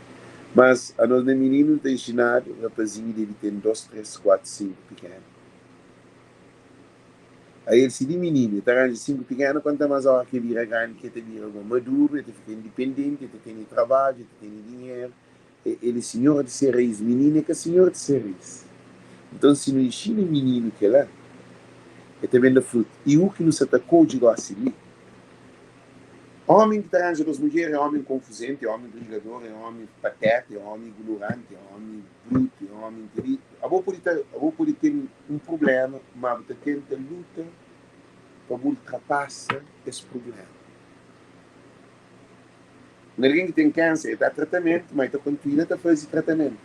Mas anos na mininu nu ta inxinadu, rapazinhu debe ten dos, tres, kuatu, sinku pikenu. Ael si di mininu e ta ranja 5 pikenu konta mas ora ki e bira grandi ki e ta bira go maduru e ta fika indipendenti e ta tene trabadju e ta tene dinheru el e sinhor di se rais mininu e ka sinhor di se rais nton si nu inxina mininu kela e ta ben da frutu i u ki nu sa ta kodji gosi li Ómi ki ta ranja dos mudjer é ómi konfuzenti, é ómi brigador, é ómi pateta, é ómi ignoranti, é ómi brutu, é ómi kel-li. Abo pode ta, abo pode ten un prubléma, má bu ta tenta luta pa bu ultrapasa es prubléma. Un algen ki ten kénser, el ta tratamentu, má el ta kontinua ta faze tratamentu.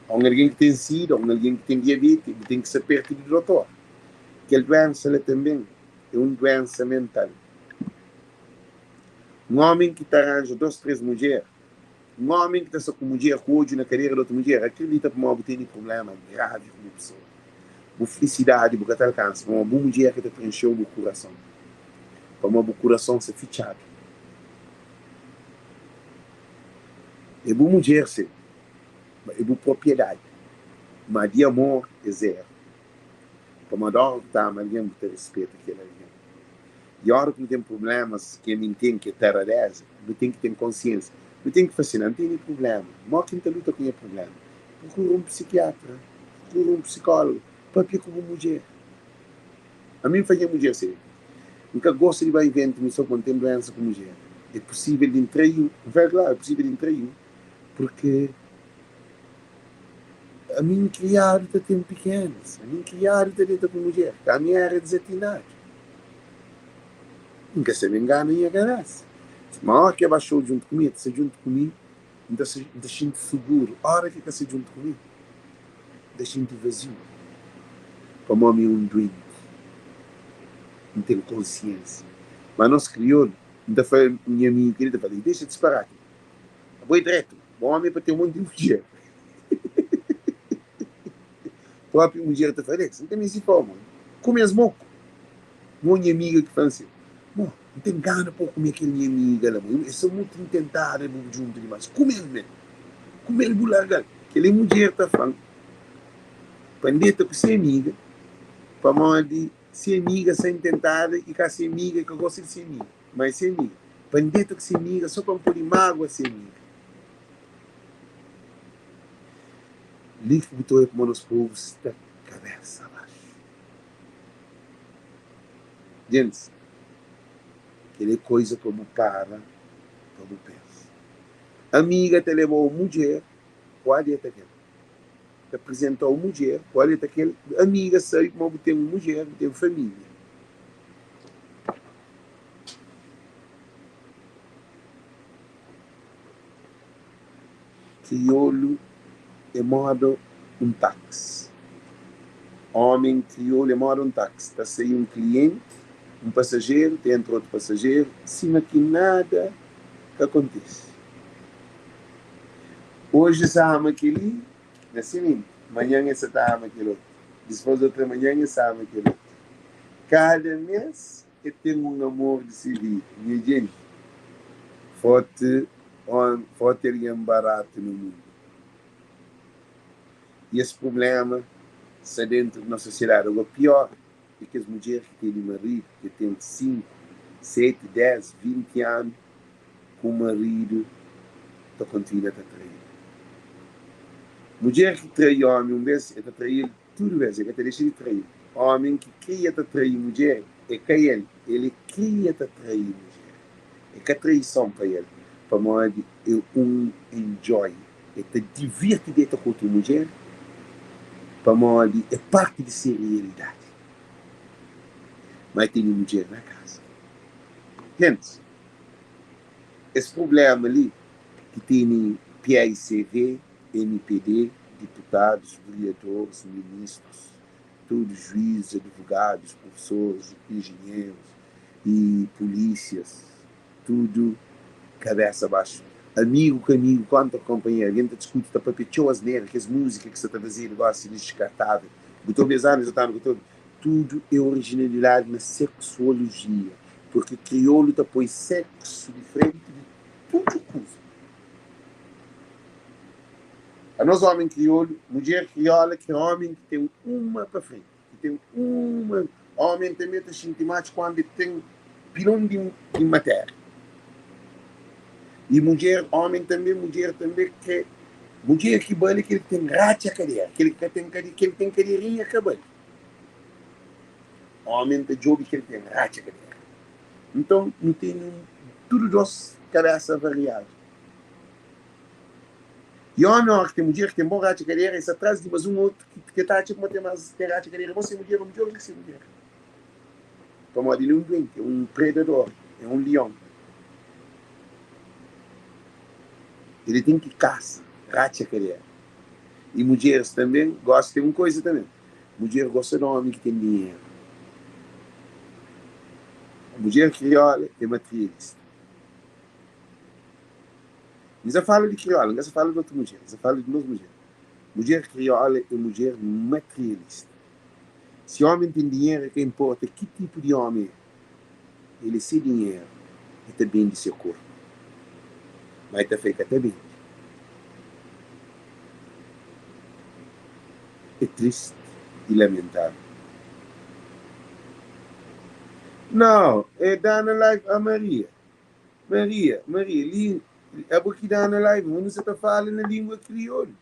Ô un algen ki ten sida, ô un algen ki ten diabeti, bu ten ki sta pértu di dotor. Kel duénsa la tanbê é un duénsa mental. Un ómi ki ta ranja dos, três mudjer, un ómi ki ta sta ku mudjer ku odju na kadera di otu mudjer, akridita pamodi bu tene prubléma gravi ku bu pesoa. Bu filisidadi bu ka ta alkansa pamodi bu mudjer ka ta prenxeu bu kurason, pamodi bu kurason sta fitxadu. É bu mudjer, sin, é bu propriedadi, má di amor é zeru. Pamodi óras ki bu ta ama algen, bu ta rispeta kel algen. I óras ki nu ten prublémas ki ami N ten, ki é taradéza, nu ten ki ten konsiénsia. Nu ten ki fla si, N tene prubléma. Modi ki N ta luta ku nha prubléma? Prokura un psikiatra, prokura un psikólogu. Papia ku bu mudjer. Ami N fla nha mudjer si, N ka gosta di ba iventu mi so pamodi N ten duensa ku mudjer. É pusível di N trai-u? N fla-l, Klaru, é pusível di N trai-u, purki ami N kriadu ta ten pikénas, ami N kriadu ta deta ku mudjer, ka ami éra dizatinadu. N ka sabe ngana nha kabésa. Ma óra ki el ba xou djuntu ku mi, el ta sta djuntu ku mi, N ta N ta xinti suguru. Óra ki el ka sta djuntu ku mi, N ta xinti vaziu. Pamodi mi é un duenti, N ten konsiénsia. Ma nos kriolu, N ta fla nha amigu kel-li, ta fla, Dexa disparati, abo é dretu, bo ómi é pa ten monti mudjer. Própi mudjer ta fla, Alex, N ka meste fla-u, mo. Kume es moku. Mo nha amiga ki fla-m si, Mo, N ten gana pa kume kel nha amiga la, mo. E sta mutu intentada bu djuntu dimas. Kume-l me. Kume-l bu larga-l. Kel-li mudjer ta fla-m pa N deta ku se amiga, pamodi se amiga sta intentada i ka se amiga, i ka gosta di se amiga, ma é se amiga. Pa N deta ku se amiga so pa N pode magua se amiga. Li ki bu ta oja kuma nos povu sta kabesa baxu. Gentis, kel é koiza pa bu para pa bu pensa. Amiga ta leba-u mudjer ku adeta kel. Ta prizenta-u mudjer ku adeta kel. Amiga sabe kuma bu ten mudjer, bu ten familia. Kriolu é moda un taksi Omi kriolu é moda un taksi Ta sai un klienti, un pasajeru, ta entra otu pasajeru Sima ki nada ka kontise Oji es ama kel-li na simenti Manhan es sa ta ama kel otu Dispôs otramanhan es sa ama kel otu Kada mês E ten un amor di se vida. Nha jenti, fote fote algen baratu na mundu. I es prublema sta dentru di nos sosiedadi. Agora pior e kes mudjer ki tene maridu ki ten 5, 7, 10, 20 anu ku maridu ta kontinua ta trai-l. Mudjer ki trai omi un bes e ta trai-l Tudu bes e ka ta dexa di trai. Omi ki kria ta trai mudjer e ka el, el e kria ta trai mudjer. E ka traison pa el, pamodi e un enjoy, e ta divirti deta ku otu mudjer pamodi e parti di se rialidadi. Ma e tene mudjer na kasa. Gentis, es prublema li ki tene paicv, mpd, diputadus, veriadoris, ministrus, tudu juizis, advogadus, profesoris, enjenherus y pulísias, tudu kabésa baxu. Amigu ku amigu, kontra konpanheru, algen ta diskuti, ta papia txeu asnera, kes múzika ki sa ta fazedu gósi li diskartável, bu ta obi es anu, es otu anu bu ta obi, tudu é orijinalidadi na seksuolojia, purki kriolu ta poi seksu di frenti di tudu kuza. Anos omi kriolu, mudjer kriola kre omi ki ten uma pa frenti, ki ten uma. Omi tanbe ta xinti matxu kuandu el ten pilon di di matéria. I mudjer, omi tanbe, mudjer tanbe kre mudjer ki bali kel ki ten ratxa kadera, kel ki ka ten kade, kel ki ten kaderinha ka bali. Omi ta djobe kel ki ten ratxa kadera. Nton nu tene un tudu dos kabesa variadu. I omi ora ki ten mudjer ki ten bon ratxa kadera, e sta tras di mas un otu ki ta atxa kuma ten mas ten ratxa kadera bon se mudjer o midjor di ki se mudjer. Pamodi el é un duenti, é un predador, é un lion. El ten ki kasa ratxa kadera. I mudjeris tanbe gosta ten un koiza tanbe, mudjer gosta di omi ki ten dinheru. Mudjer kriola é materialista. N sa fala di kriola, N ka sa fala di otu mudjer, N sa fala di nos mudjer. Mudjer kriola é mudjer materialista. Si omi ten dinheru, é ka inporta ki tipu di omi é, el é se dinheru, e ta bende se korpu. Ma e ta fla e ka ta bende. É tristi i lamentável. Nau, é dana live a Maria. Maria, Maria, li, abo ki dana live, ma nu sa ta fala na lingua kriolu.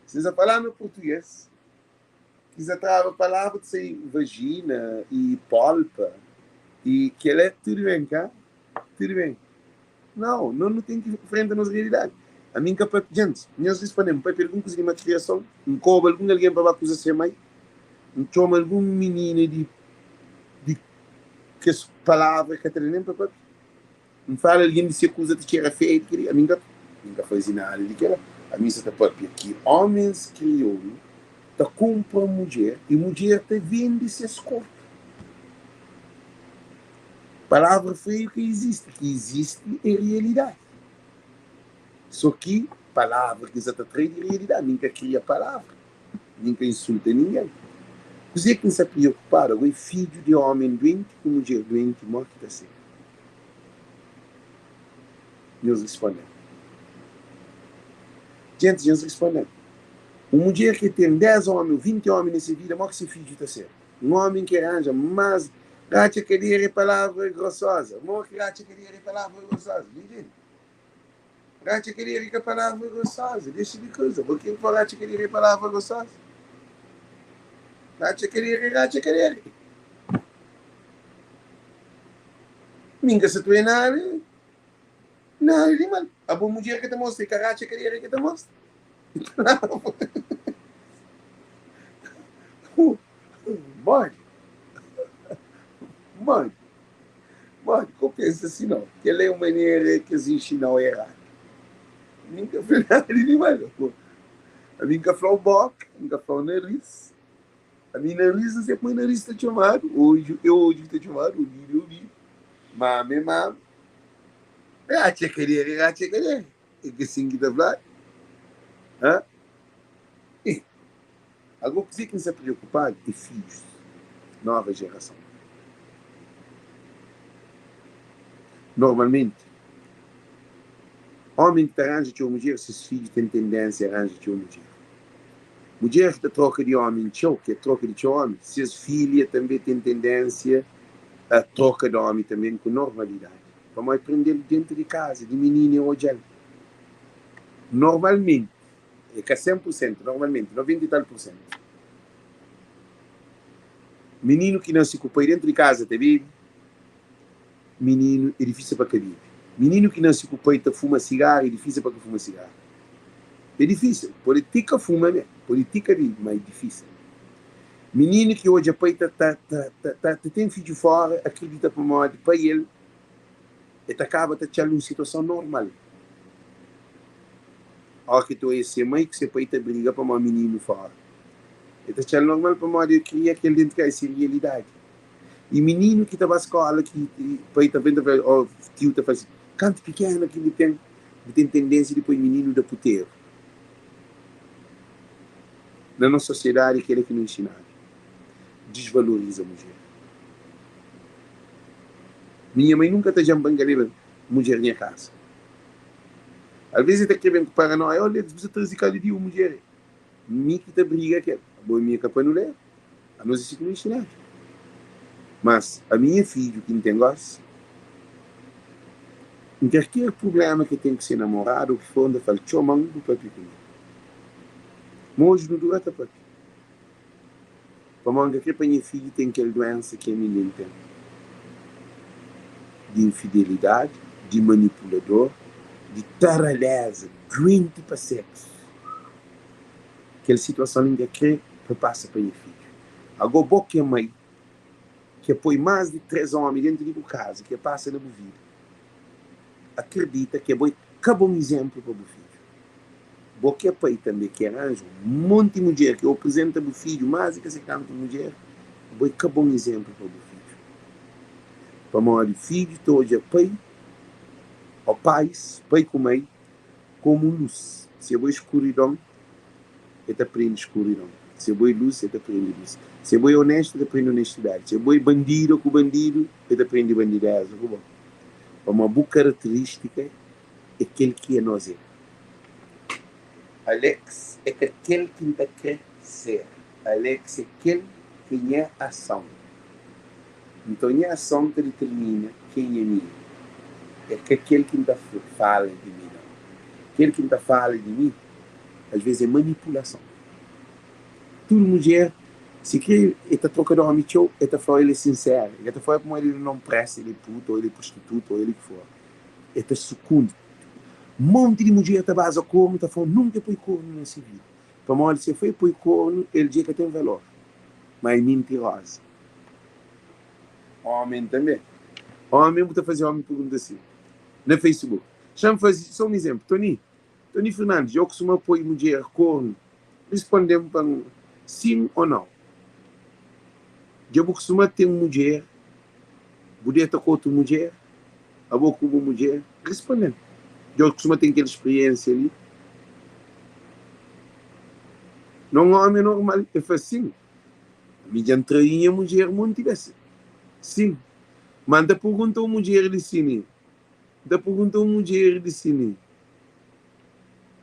Si nu sa fala na português, Ki sa traba palavra ta sai vagina i polpa i kela tudu ben ka? Tudu ben. Nau, no nu ten ki frenta nos realidadi. Ami N ka papia, djenti, nhos risponde-m, N papia algun kuza di malkriason? N koba algun algen pa ba kuza se mai? N txoma algun minina di di kes palavra ki ka ta da nen pa papia? N fala algen di se kuza ta txera fedi keli? Ami N ka N ka faze nada di kela. Ami N sa ta papia ki omis kriolu ta kunpra mudjer i mudjer ta vende ses korpu. Palavra feiu ka izisti, ki izisti é rialidadi. So ki palavra ki N sa ta trai di rialidadi, mi N ka kria palavra, mi N ka insulta ningen. Kuzê ki N sa priokupadu ago é fidju di omen duenti ku mudjer duenti mó ki ta ser. Nhos risponde-m. Gentis, nhos risponde-m. Un mudjer ki ten 10 omi ô 20 omi na se vida, mó ki se fidju ta ser? Un omi ki ranja más ratxa kadera é palavra grosoza. Mo ki ratxa kadera é palavra grosoza? Nhos Ratxa kadera é ka palavra grosoza. Dexa di kuza. Bo ken ki fla ratxa kadera é palavra grosoza? Ratxa kadera é ratxa kadera. Mi N ka sa trena nada, nada di mal. Abo mudjer ka ta mostra, é ka ratxa kadera ki ta mostra. Modi? Modi? Modi? Ka bu pensa si nau. Kel-la é un manera ki es inxina-u eradu. Mi N ka fla nada di mal. Ami N ka fla-u bóka, N ka fla-u naris. Ami naris, N sai poi naris ta txomadu, odju é odju ki ta txomadu, obidu é obidu, mama é mama. Ratxa kadera é ratxa kadera. É ka sin ki ta fladu? Hã? Eh! Ago kuzê ki N sta preokupadu é fidjus, nova jerason. Normalmenti, ómi ki ta ranja txeu mudjer, ses fidju ten tendénsia ranja txeu mudjer. Mudjer ki ta troka di ómi txeu, ki é troka di txeu ómi, ses filha tanbê ten tendénsia a troka di ómi tanbê ku normalidadi. Pamodi prende-l déntu di kaza, di mininu e odja-l. Normalmenti, é ka 100 pur sentu, normalmenti, 90 i tal pur sentu, mininu ki nase ku pai déntu di kaza ta bebe, mininu é difísil pa ka bebe. Mininu ki nase ku pai ta fuma sigaru, é difísil pa ka fuma sigaru. É difísil, pode ti ka fuma mé, pode ti ka bebe, má é difísil. Mininu ki odja pai ta ta ta ta ta ten fidju fora, akredita pamodi pa el e ta kaba ta txal un situason normal. Ora ki ta oia se mai ku se pai ta briga pamodi mininu fora, e ta txal normal pamodi el kria kel dentu ka, é se rialidadi. I mininu ki ta ba skola ki pai ta ben ta fla o tiu ta fla si, kantu pikenu ki bu ten, bu ten tendensia di poi mininu da puteru. Na nos sosiedadi kela ki nu inxinadu, disvaloriza mudjer. Mi nha mai nunka ta dja-m pa N ka leba mudjer nha kasa. Alvês el ta kre ben ku paranoia, oh Lex, bu sa traze kada dia un mudjer. Mi ki ta briga kel, abo mi é ka pa nu leba. Anos é si ki nu inxinadu. Mas ami nha fidju ki N ten gosi, N kalker prubléma ki el ten ku se namoradu ô ki for, N ta fla-l, txoma-m bu papia ku mi. Ma oji nu dura ta papia. Pamodi N ka kre pa nha fidju ten kel duénsa ki ami inda N ten, di infidelidadi, di manipulador, di taraléza, duenti pa séksu. Kel situason li N ka kre pa pasa pa nha fidju. Ago bo ki é mai, ki poi más di 3 ómi déntu di bu kaza, ki pasa na bu vida, akredita ki abo é ka bon izénplu pa bu fidju. Bo ki é pai tanbê, ki ranja un monti mudjer, ki oprizenta bu fidju más di ki se kantu mudjer, abo é ka bon izénplu pa bu fidju. Pamodi fidju ta odja pai ô pais, pai ku mai, komu un lus. Si abo é skuridon, el ta prende skuridon. Si abo é lus, el ta prende lus. Si abo é onestu, el ta prende onestidadi. Si abo é bandidu ku bandidu, el ta prende bandidéza ku bo. Pamodi bu karaterístika é kel ki anos é. Alex é ka kel ki N ta krê ser. Alex é kel ki é nha ason. Nton nha ason ta ditirmina kenha mi é. É ka kel ki N ta fala di mi, nau. Kel ki N ta fala di mi, asvês é manipulason. Tudu mudjer. Sikrê el ta troka di ómi txeu, el ta fla-u el é sinseru. El ka ta fla-u pamodi el non presta, el é puta, ô el é prostituta, ô el é ki for. El ta sukundi. Monti di mudjer ta baza kornu, ta fla-u nunka el poi kornu na se vida. Pamodi si el foi poi kornu, el dja ka ten valor. Má é mintiroza. Ómi tanbê. Ómi, bu ta faze ómi pergunta si na Facebook. Xa-m faze sô un izénplu. Tony, Tony Fernandes, dja-u kustuma poi mudjer kornu? Responde-m pa N sin ô nau. Dja bu kustuma ten mudjer, bu deta ku otu mudjer, abo ku bu mudjer? Responde-m. Dja bu kustuma ten kel spiriénsia li? Na un ómi normal, el fla sin. Ami dja N trai nha mudjer monti bes. Sin. Ma N ta pergunta un mudjer di si mi. N ta pergunta un mudjer di si mi.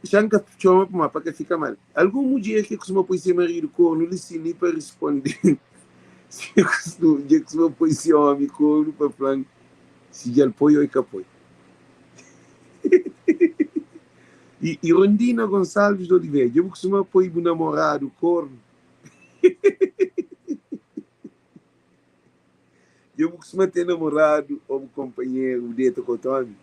Xa N ka txoma pamodi pa ka fika mal. Algun mudjer ki kustuma poi se maridu kornu li si mi pa risponde si e kustuma dja kustuma poi se omi kornu pa fla-m si dja el poi o e ka poi. I Irondina Gonçalves de Oliveira, dja bu kustuma poi bu namoradu kornu? Dja bu kustuma ten namoradu ô bu konpanheru bu deta ku otu ómi?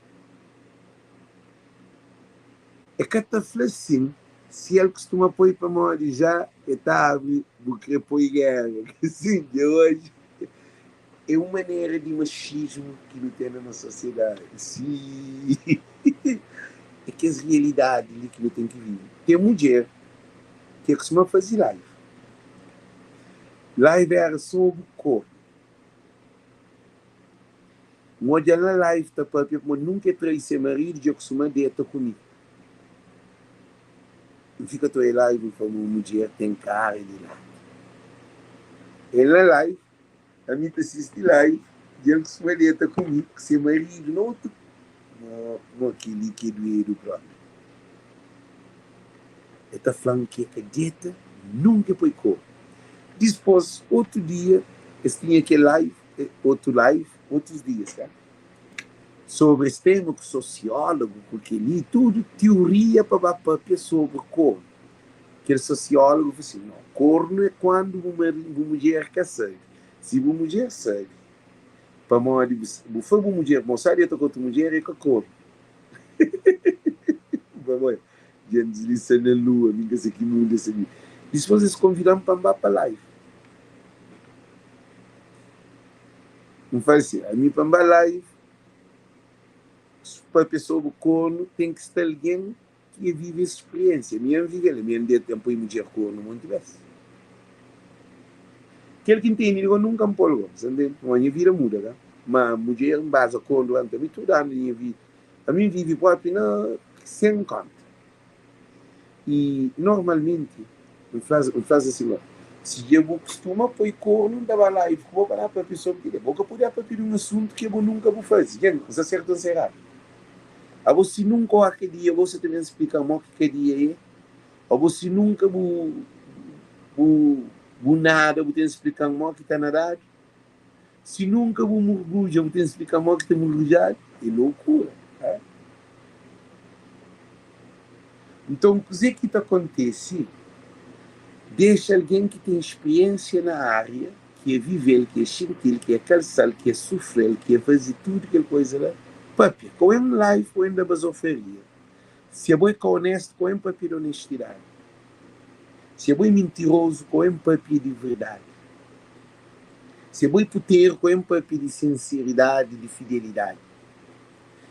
E ka ta fla sin si el kustuma poi pamodi ja e ta abri bu kre poi géra. Sin, dja oji é un manera di maxismu ki nu ten na nos sosiedadi. Si é kes rialidadi li ki nu ten ki vive. Ten mudjer ki e kustuma faze live. Live era sobri kornu. N odja-l na live ta papia kuma nunka e trai se maridu dja kustuma deta ku mi. N fika ta oia live n fla ma mudjer ten kara di lata. El na live, ami ta sisti live dja el kustuma deta ku mi ku se maridu na otu Mo kel-li ki é duedu propi. E ta fla-m ki e ka deta, nunka e poi korpu. Dispos, otu dia, es tinha kel live, otu live, otus dias, ka? Sobri es tema ku sosiólogu, ku kel-li, tudu tioria pa ba papia sobri kornu. Kel sosiólogu fla sin, No, kornu é kuandu bu mari, bu mudjer ka sabe. Si bu mudjer sabe, pamodi bu fla bu mudjer ma bu sa deta ku otu mudjer, e ka kornu. Pamodi Djentis li sta na lua, mi N ka sa ki mundu es sta vive. Dispôs es konvida-m pa N ba pa live. N fla si, ami pa N ba live papia sobri kornu, ten ki sta algen ki dja vive es spriensia. Mi N vive-l, ami N deta, N poi mudjer kornu monti bes. Kel ki N tene di go nunka N pô-l go, sa ntende? Pamodi nha vida muda ka? Ma mudjer N baza kornu duranti ami tudu anu di nha vida. Ami N vive propi na sen konta. I normalmenti N fla-s N fla-s asin ma, si dja bu kustuma poi kornu N ta ba live ku bo pa da papia sobri kel-li. Bo ka pode papia di un asuntu ki abo nunka bu faze. Dja N sta sertu o N sta eradu? Abo si nunka oa kadia bo sa ta ben splika-m mo ki kadia é? Abo si nunka bu bu bu nada bu ten splika-m mo ki ta nadadu? Si nunka bu murgudja, bu ten splika mo ki ta murgudjadu? É lokura, ha? Nton, kuze ki ta kontese? Dexa algen ki ten spriensia na aria, ki e vive-l, ki e xinti-l, ki e kalsa-l, ki e sufre-l, ki e faze tudu kel koiza la, papia. Ka o en live o en da bazofaria. Si abo é ka onestu, ka o en papia di onestidadi. Si abo é mintirozu, ka o en papia di verdadi. Si abo é puteru, ka o en papia di sinseridadi, di fidelidadi.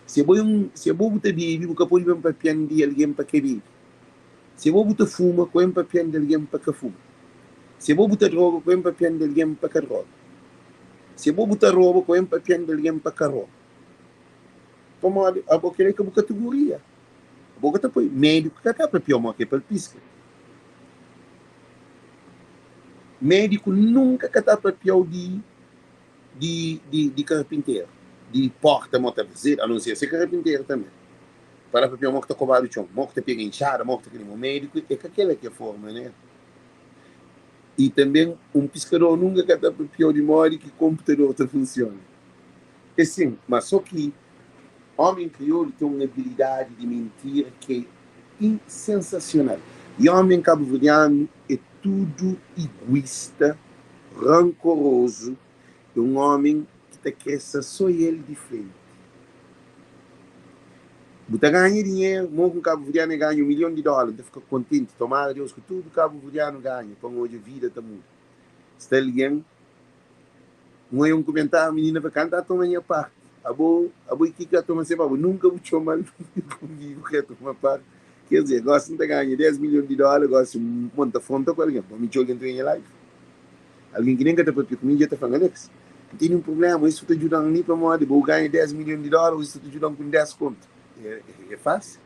Si abo é un, si abo bu ta bebe, bu ka pode ben papian di algen pa ka bebe. Si abo bu ta fuma, ka o en papian di algen pa ka fuma. Si abo bu ta droga, ka o en papian di algen pa ka droga. Si abo bu ta roba, ka o en papian di algen pa ka roba. Pamodi abo kel-la é ka bu kategoria. Abo ka ta poi médiku ka ta papia mo ki é pa el piska. Médiku nunka ka ta papiau di di di di karpinteru, di porta mo ta fazedu, a non ser si é karpinteru tanbe. Pa la papia mo ki ta kobadu txon, mo ki ta pega inxada, mo ki ta kel-li. Ma médiku é ka kel-la ki é forma ne. I tanbe un piskador nunka ka ta papiau di modi ki konputador ta funsiona. É sin, ma so ki omi kriolu ten un abilidadi di mintira ki é sensasional. I omi kabuverdianu é. tudu iguista, rankorozu, é un ómi ki ta krê sta sô el di frenti. Bu ta ganha dinheru, mo ku un kabuverdianu e ganha un milhon di dóla, N ta fika kontenti, tomara Deus ku tudu kabuverdianu ganha pa N odja vida ta muda. Sta algen, N oia un kumentáriu, minina fla, Ka N ta toma nha parti, abo, abo i ki ka toma se pa bo, nunka bu txoma-l konvivu ka toma parti. Ker dizer, gosi N ta ganha 10 milhon di dóla, gosi mo N ta fronta ku algen, pa mi txeu algen ta ganha live. Algen ki nen ka ta papia ku mi dja ta fla-m, Alex, N tene un prubléma, oji su ta djuda-m li pamodi bo ganha 10 milhon di dóla, oji su ta djuda-m ku 10 kontu. É fásil?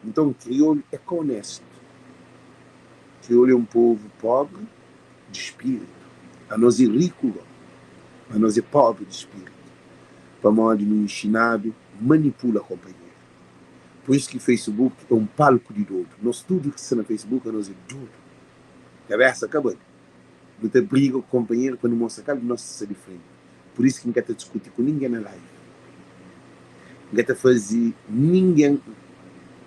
Nton, kriolu é ka onéstu. Kriolu é un povu póbri di spiritu. Anos é riku gó, ma nos é póbri di spiritu pamodi nu inxinadu manipula konpanheru. Pur isu ki Facebook é un palku di dodu. Nos tudu ki sta na Facebook anos é dodu. Kabésa ka bali. Nu ta briga ku konpanheru pa nu mostra kal di nos ki sta di frenti. Pur isu ki N ka ta diskuti ku ningen na live. N ka ta faze ningen,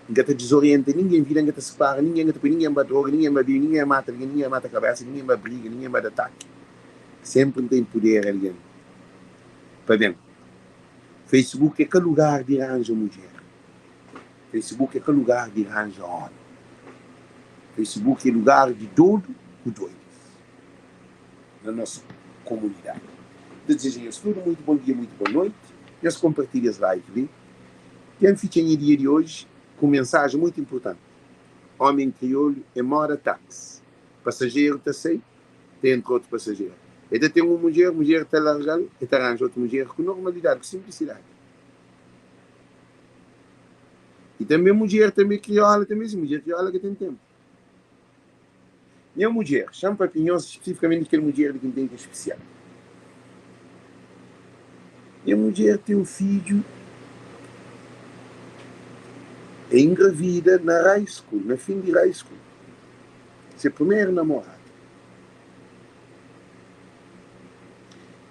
N ka ta dizorienta ningen vida, N ka ta sipara ningen, N ka ta poi ningen ba droga, ningen ba bebe, ningen mata algen, ningen mata kabésa, ningen ba briga, ningen ba da ataki. Sénpri N ta inpudera algen pa ben. Facebook é ka lugar di ranja mudjer. Facebook é ka lugar di ranja omi. Facebook é lugar di dodu ku doidas na nos komunidadi. N ta dizeja nhos tudu muitu bon dia, muitu bon noiti. Nhos konpartilha es live li. Dja N fitxa nha dia di oji ku un mensajen muitu inpurtanti, Omi kriolu é moda taksi. Pasajeru ta sai, ta entra otu pasajeru. E ta ten un mudjer, mudjer ta larga-l, e ta ranja otu mudjer ku normalidadi, ku sinplisidadi. I tanbe mudjer tanbe kriola tanbe si mudjer kriola ka ten tenpu. Nha mudjer, xa-m papia nhos spesifikamenti di kel mudjer li ki N ten ki é spesial. Nha mudjer ten un fidju, e ingravida na high school, na fin di high school, se primeru namoradu.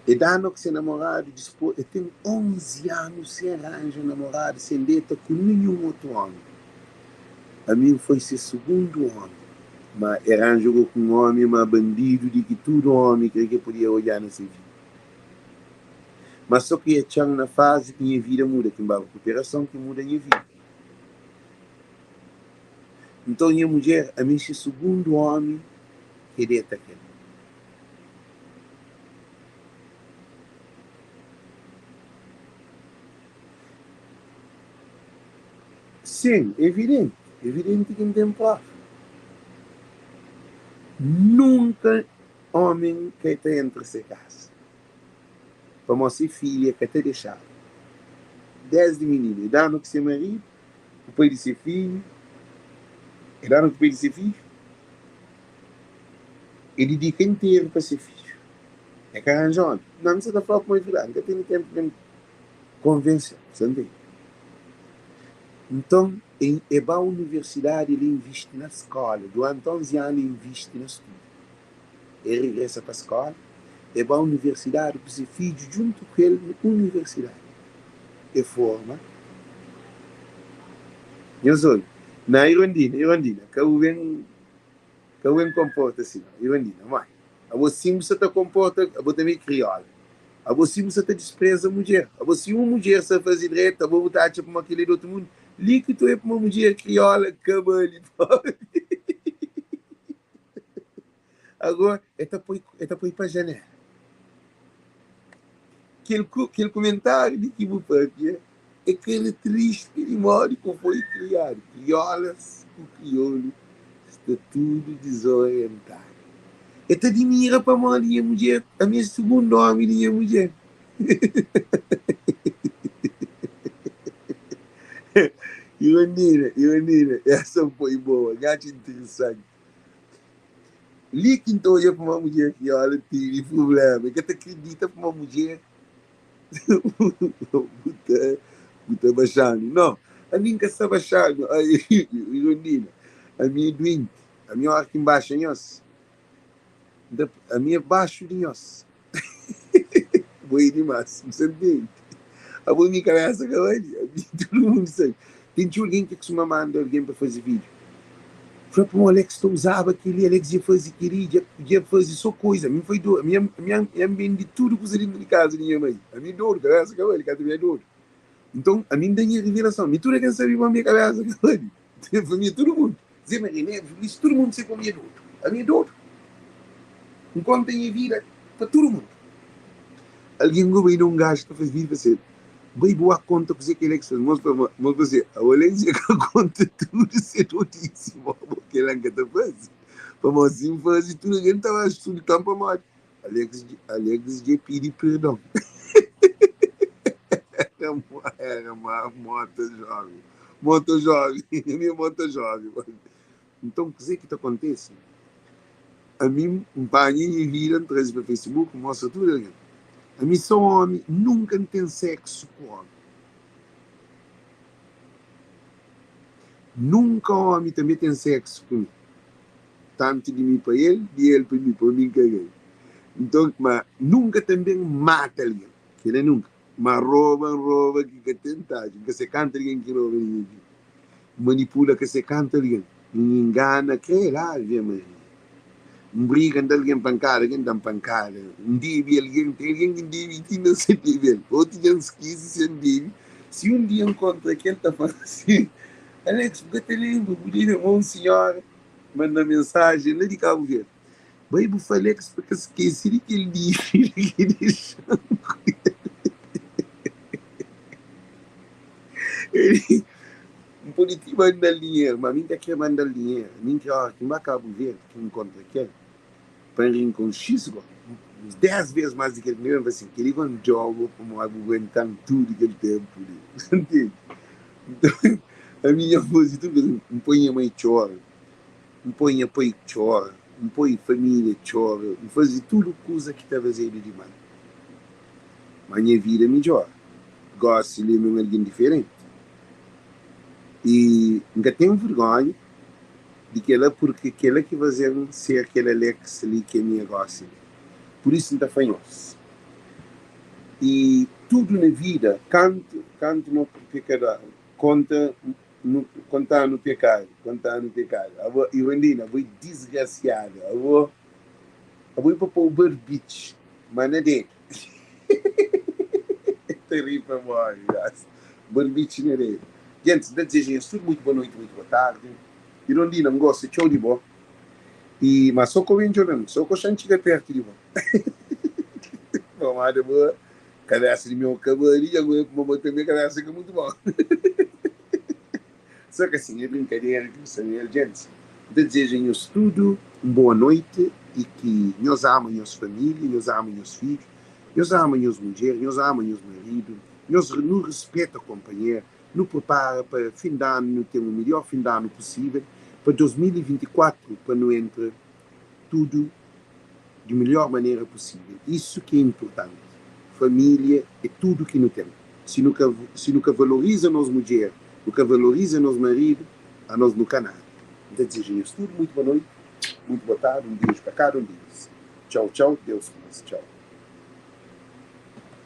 E danu ku se namoradu dispôs e ten 11 anu sen ranja namoradu sen deta ku ninhun otu omi. Ami N foi se sugundu omi. Ma e ranja go ku un omi ma bandidu di ki tudu omi kre ke podia odja na se vida. Ma so ki e txan na fazi ki nha vida muda, ki N ba rikuperason ki muda nha vida. Nton nha mudjer, ami se sugundu omi ke deta kel. Sin, evidenti, evidenti ki N ten prova. Nunka omi ka ta entra se kasa, pamodi se filha ka ta dexaba. Desdi mininu, e danu ku se maridu, ku pai di se fidju, e danu ku pai di se fidju. E didika interu pa se fidju. E ka ranja omi. Nan, N sa ta fla-u kuma é verdadi. N ka tene tenpu pa N konvense-u. Sa ntende? Nton, e, e ba universidadi, el invisti na skola. Duranti 11 anu, e invisti na studa. E regresa pa skola, e ba universidadi ku se fidju djuntu ku el na universidadi. E forma. Nhos obi. Na, Irondina, Irondina, ka bu ben. Ka bu ben konporta si no, Irondina. Mai, abo sin bu sa ta konporta, abo tanbe é kriola. Abo sin bu sa ta dispreza mudjer. Abo si un mudjer sa faze dretu, abo bu ta atxa kuma kel-li é di otu mundu. Li ki tu é kuma mudjer kriola ka bali pobre. Agora e ta poi, e ta poi pa janela. Kel, kel kumentáriu di ki bu papia é karakterístika di modi ku foi kriadu. Kriolas ku kriolu sta tudu dizorientadu. E ta dimira pamodi nha mudjer, ami é sugundu omi di nha mudjer. Irondina, Irondina, essa foi boa, N atxa interesanti. Li ki N ta odja kuma mudjer kriola tene prubléma. E ka ta kridita kuma mudjer bu ta bu ta baxa-nu. No, ami N ka sta baxa-nu. Ai, Irondina, ami é duenti. Ami óra ki N baxa nhos, N ta, ami é baxu di nhos. Bo é dimás, bu sta ntende? Abo mi kabésa ka bali, ami tudu mundu sabe. Ten txeu algen ki kustuma manda algen pa faze vídiu. Fla pamo Alex ta uzaba keli, Alex dja fazi keli, dja dja fazi so koiza. Ami foi dodu, ami ami ami bendi tudu kuza dintu di kaza di nha mai. Ami dodu, kabesa ka bali, kantu mi é dodu. Nton, ami N da nha revelason. Mi tudu algen sabe ma mi kabesa ka bali. Família, tudu mundu. Zé Maria Neves, Ulisses, tudu mundu sabe ma mi é dodu. Ami é dodu. N konta nha vida pa tudu mundu. Algen ku bai na un gaju ta faze vídiu fla se, Bai bu wak konta kuzê ki Alex faze. Mos fla, mos fla se, Abo Alex dja ka konta tudu se dodisi, bo bo kila N ka ta faze. Pamodi si N faze tudu algen ta ba sultan pamodi Alex Alex dja pidi perdon. Era ma mota jovem. Mota jovem. Ami é mota jovem. Nton kuzê ki ta kontese? Ami N panha nha vida N traze pa Facebook N mostra tudu algen. Ami sô omi nunka N ten seksu ku omi. Nunka omi tanbe ten seksu ku mi. Tantu di mi pa el, di el pa mi, pa mi N ka ganha. Nton, ma nunka tanbe N mata algen, kel-la nunka. Ma roba, N roba ki ka ten tadju. N ka se kantu algen ki roba di nha vida. N manipula ka se kantu algen. N ingana, kre la, Ave Maria. N briga, N da algen pankada, algen da-m pankada. N debe algen, ten algen ki N debe ti inda N sa debe-l. Otu dja N skese si N debe. Si un dia N kontra ku el, ta fla si, Alex, bu ka ta lenbra, bu debe-m un sinhora. Manda mensajen la di Kabu Verdi. Bai bu fla Alex pa ka skese di kel dívida ki dexa-m ku el. N pode ti manda-l dinheru, ma mi N ka kre manda-l dinheru. Mi N kre óra ki N ba Kabu Verdi ki N nkontra ku el, pa N rinkonxi-s go uns 10 bês más di kel ki N debe. N fla sin, kel-li go N djoba pamodi bu aguenta-m tudu kel ténpu li. Ntende? Nton, ami nha faze tudu kuza. N poi nha mai txora, N poi nha pai txora, N poi família txora, N faze tudu kuza ki ta fazedu di mal. Má nha vida midjora. Gósi li mi é un algen diferenti. I N ka ten vergónha di kel-la purkê kel-la ki faze-m ser kel Alex li ki ami é gósi li. Pur isu N ta fla nhos. I tudu na vida kantu kantu no pekador konta nu kontanu pekadu kontanu pekadu abo Irondina abo é disgrasiadu abo abo é pa pou barbitxi ma na dedu ta ri pa mori gosi barbitxi na dedu gentis nta dizeja nhos tudu muitu boa noiti muitu boa tardi Irondina ngosta txeu di bo i ma so ko ben djoben so ko xa ntxiga pertu di bo. Pamodi bo kabesa di meu ka bali dja bo ma bo tanbe kabesa ka mutu bon. Só ki asin é brinkadera ki nu sta na el. Gentis, N ta dizeja nhos tudu un boa noiti i ki nhos ama nhos família, nhos ama nhos fidju, nhos ama nhos mudjer, nhos ama nhos maridu, nhos nu rispeta konpanheru, nu pripara pa fin di anu nu ten un midjór fin di anu pusível pa 2024 pa nu entra tudu di melhor manera possível. Isso ki é importanti. Família é tudu ki nu ten. Si nu ka si nu ka valoriza nos mudjer, nu ka valoriza nos maridu, anos nu ka nada. N ta dizeja nhos tudu muitu boa noiti, muitu boa tardi, un beju pa kada un di nhos. Txau txau, Deus ku nhos. Txau.